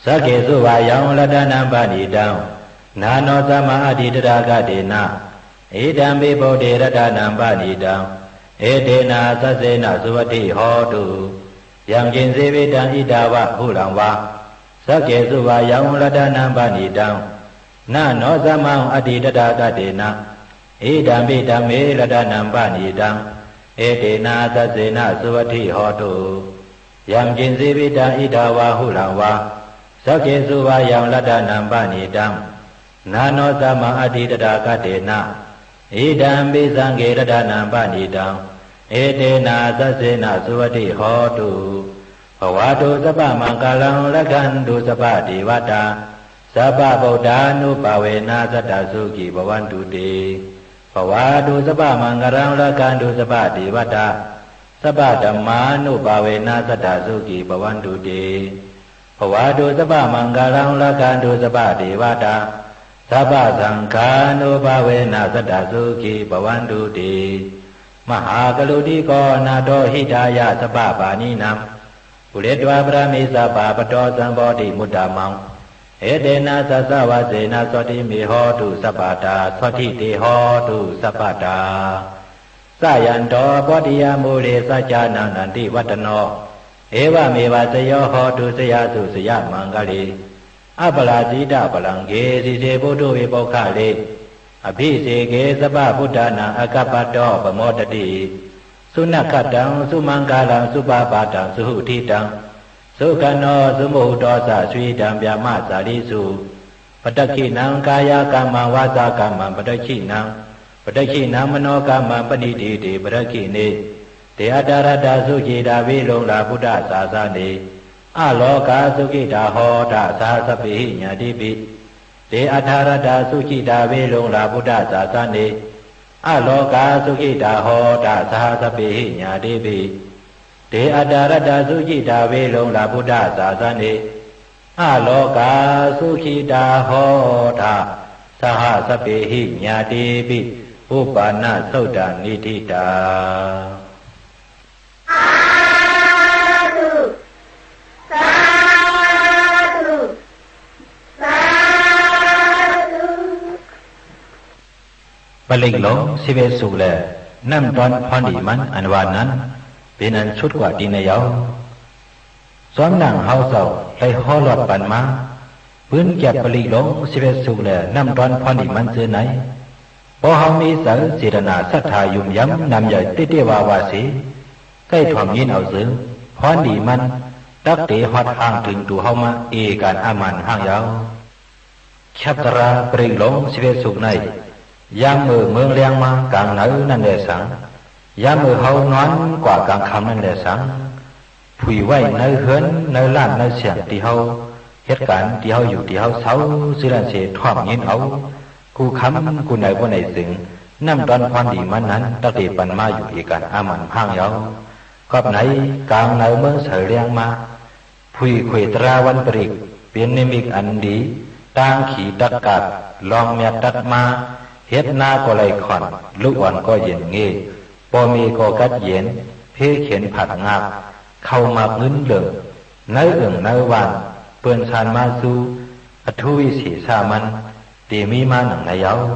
saggesu vā yaṃ ratanaṃ paṇītaṃ, na no samaṃ atthi tathāgatena, idampi buddhe ratanaṃ paṇītaṃ, etena saccena suvatthi hotu. Yaṅkiñci vittaṃ idha vā huraṃ vā, saggesu vā yaṃ ratanaṃ paṇītaṃ, na no samaṃ atthi tathāgatena, idampi dhamme ratanaṃ paṇītaṃ, etena saccena suvatthi hotu. Yaṅkiñci vittaṃ idha vā huraṃ vā, saggesu vā yaṃ ratanaṃ paṇītaṃ, na no samaṃ atthi tathāgatena, idampi saṅghe ratanaṃ paṇītaṃ, etena saccena suvatthi hotu. Bhavatu sabbamaṅgalaṃ, rakkhantu sabbadevatā, sabbabuddhānubhāvena sadā sukhī bhavantu te. Bhavatu sabbamaṅgalaṃ, rakkhantu sabbadevatā, sabbadhammānubhāvena sadā sukhī bhavantu te. Bhavatu sabbamaṅgalaṃ, rakkhantu sabbadevatā, sabbasaṅghānubhāvena sadā sukhī bhavantu te. Mahākāruṇiko nātho hitāya sabbapāṇinaṃ, pūretvā pāramī sabbā patto sambodhimuttamaṃ, etena saccavajjena sotthi me hotu sabbadā, sotthi te hotu sabbadā. Jayanto bodhiyā mūle sakyānaṃ nandivaḍḍhano, evameva jayo hotu jayassu jayamaṅgale. Aparājitapallaṅke sīse paṭhavipokkhare, abhiseke sabbabuddhānaṃ aggappatto pamodati. Sunakkhattaṃ sumaṅgalaṃ supabhātaṃ suhuṭṭhitaṃ, sukhaṇo sumuhutto ca suyiṭṭhaṃ brahmacārisu. Padakkhiṇaṃ kāyakammaṃ vācākammaṃ padakkhiṇaṃ, padakkhiṇaṃ manokammaṃ paṇidhī te padakkhiṇe. Te atthaladdhā sukhitā viruḷhā buddhasāsane, arogā sukhitā hotha saha sabbehi ñātibhi. Te atthaladdhā sukhitā viruḷhā buddhasāsane, arogā sukhitā hotha saha sabbehi ñātibhi. Te atthaladdhā sukhitā viruḷhā buddhasāsane, arogā sukhitā hotha saha sabbehi ñātibhi, uppannassottaniṭṭhitā. Sādhu, sādhu, sādhu. ပရိတ်ႈလူင် သိပ်းဢဵတ်း သုတ်ႈလႄႈ ၼမ်ႉတွၼ်းၽွၼ်းလီမၼ်း ဢၼ်ဝႃႈၼၼ်ႉ ပဵၼ်ဢၼ်သုတ်းၵႂႃႇတီႈၼႆႈယဝ်ႉ။ ၸွမ်းၼင်ႇႁဝ်းၸဝ်ႈ လႆႈႁေႃးလွတ်ႈပၼ်မႃး ပိုၼ်းၵႅပ်ႈပရိတ်ႈလူင် သိပ်းဢဵတ်း သုတ်ႈလႄႈ ၼမ်ႉတွၼ်းၽွၼ်းလီမၼ်း ၸိူဝ်းၼႆႉ ပေႃးႁဝ်းမီးၸႂ် ၸေႇတၼႃႇ သတ်ႉထႃႇ ယုမ်ႇယမ် ၼမ်ယႂ်ႇ တႄႉတႄႉဝႃႈဝႃႈသေ ၵႆႉထွမ်ႇငိၼ်းဢဝ်ၸိုင် ၽွၼ်းလီမၼ်း တၵ်းတေႁွတ်ႈႁၢင်ႈထိုင်တူဝ်ႁဝ်းမႃး ဢေႇၵၼ်ႇဢမၢၼ်ႇႁၢင်ႈယဝ်ႉ။ ၶႅပ်းတြႃး ပရိတ်ႈလူင် သိပ်းဢဵတ်း သုတ်ႈၼႆႉ ယၢမ်းမိူဝ်ႈမိူင်းလႅင်းမႃး ၵၢင်ၼႂ်ၼၼ်ႉလႄႈသင်၊ ယၢမ်းမိူဝ်ႈႁဝ်းၼွၼ်းၵႂႃႇ ၵၢင်ၶမ်ႈၼၼ်ႉလႄႈသင်၊ ၽုၺ်ႇဝႆႉၼႂ်းႁိူၼ်း ၼႂ်းလၢၼ်ႉ ၼႂ်းသႅင်ႇ တီႈႁဝ်းႁဵတ်းၵၢၼ် တီႈႁဝ်းယူႇ တီႈႁဝ်းသဝ်း ၸိူဝ်းၼၼ်ႉသေ ထွမ်ႇငိၼ်းဢဝ် ၵူႈၶမ်ႈၵူႈၼႂ် ပေႃးၼႆၸိုင် ၼမ်ႉတွၼ်းၽွၼ်းလီမၼ်းၼၼ်ႉ တၵ်းတေပၼ်မႃးယူႇ ဢေႇၵၼ်ႇဢမၢၼ်ႇႁၢင်ႈယဝ်ႉ။ ၵွပ်ႈၼႆ ၵၢင်ၼႂ်မိူင်းသႂ်လႅင်းမႃး ၽုၺ်ႇၶူၺ်ႇတြႃးဝၼ်းပရိတ်ႈ ပဵၼ်ၼိမိတ်ႈဢၼ်လီ တၢင်းၶီတၵ်းၵၢတ်ႇ လွင်ႈမျၢတ်ႈတၵ်းမႃး ႁဵတ်းၼႃးၵေႃႈလႆႈၶွၼ်ႇ လုၵ်ႈဢွၼ်ႇၵေႃႈယဵၼ်ႇငႄႈ ပေႃႈမႄႈၵေႃႈၵတ်းယဵၼ် ၽေးၶဵၼ်ၽၢတ်ႇငၢၵ်ႈ ၶဝ်ႈမၢၵ်ႈငိုၼ်းလိူင်ႇ ၼႂ်းဢိူင်ႇၼႂ်းဝၢၼ်ႈ ပိူၼ်ႈသၢၼ်မႃးၸူး ဢထူးဝိသေႇသႃႉမၼ်း တေမီးမႃးၼင်ႇၼႆယဝ်ႉ။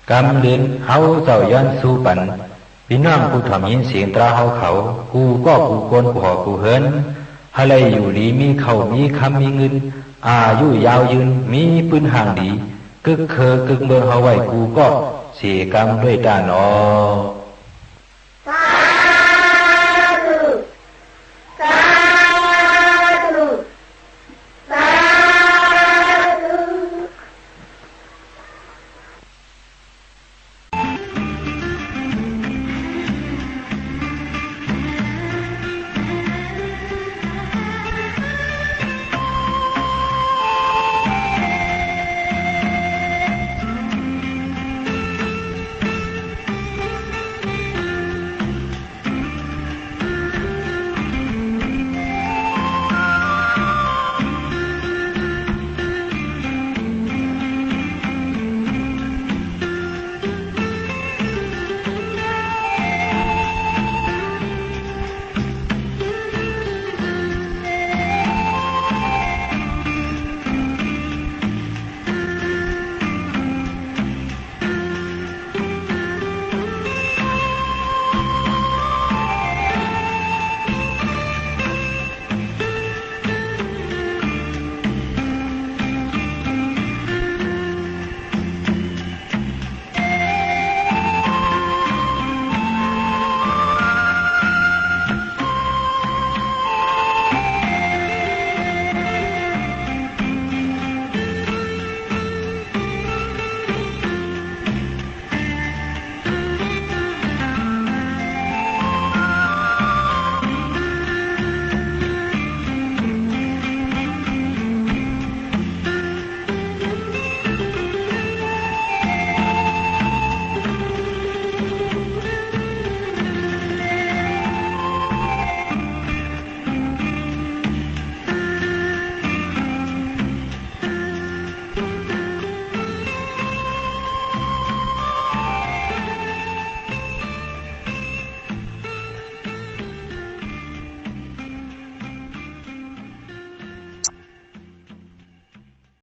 ၵမ်းလိုၼ်း ႁဝ်းၸဝ်ႈယွၼ်းသူးပၼ် ပီႈၼွင်ႉၽူႈထွမ်ႇငိၼ်းသဵင်တြႃးႁဝ်းၶဝ် ၵူႈၵေႃႉၵူႈၵူၼ်း ၵူႈႁေႃၵူႈႁိူၼ်း ႁႂ်ႈလႆႈယူႇလီ မီးၶဝ်ႈမီးၶမ်းမီးငိုၼ်း ဢႃႇယုယၢဝ်းယိုၼ်း မီးပိုၼ်းႁၢင်ႈလီ ၵိုၵ်းၶိူဝ်းၵိုၵ်းမိူင်းႁဝ်းဝႆႉ ၵူႈၵေႃႉသေၵမ်း လူၺ်ႈတႃႉၼေႃႈ။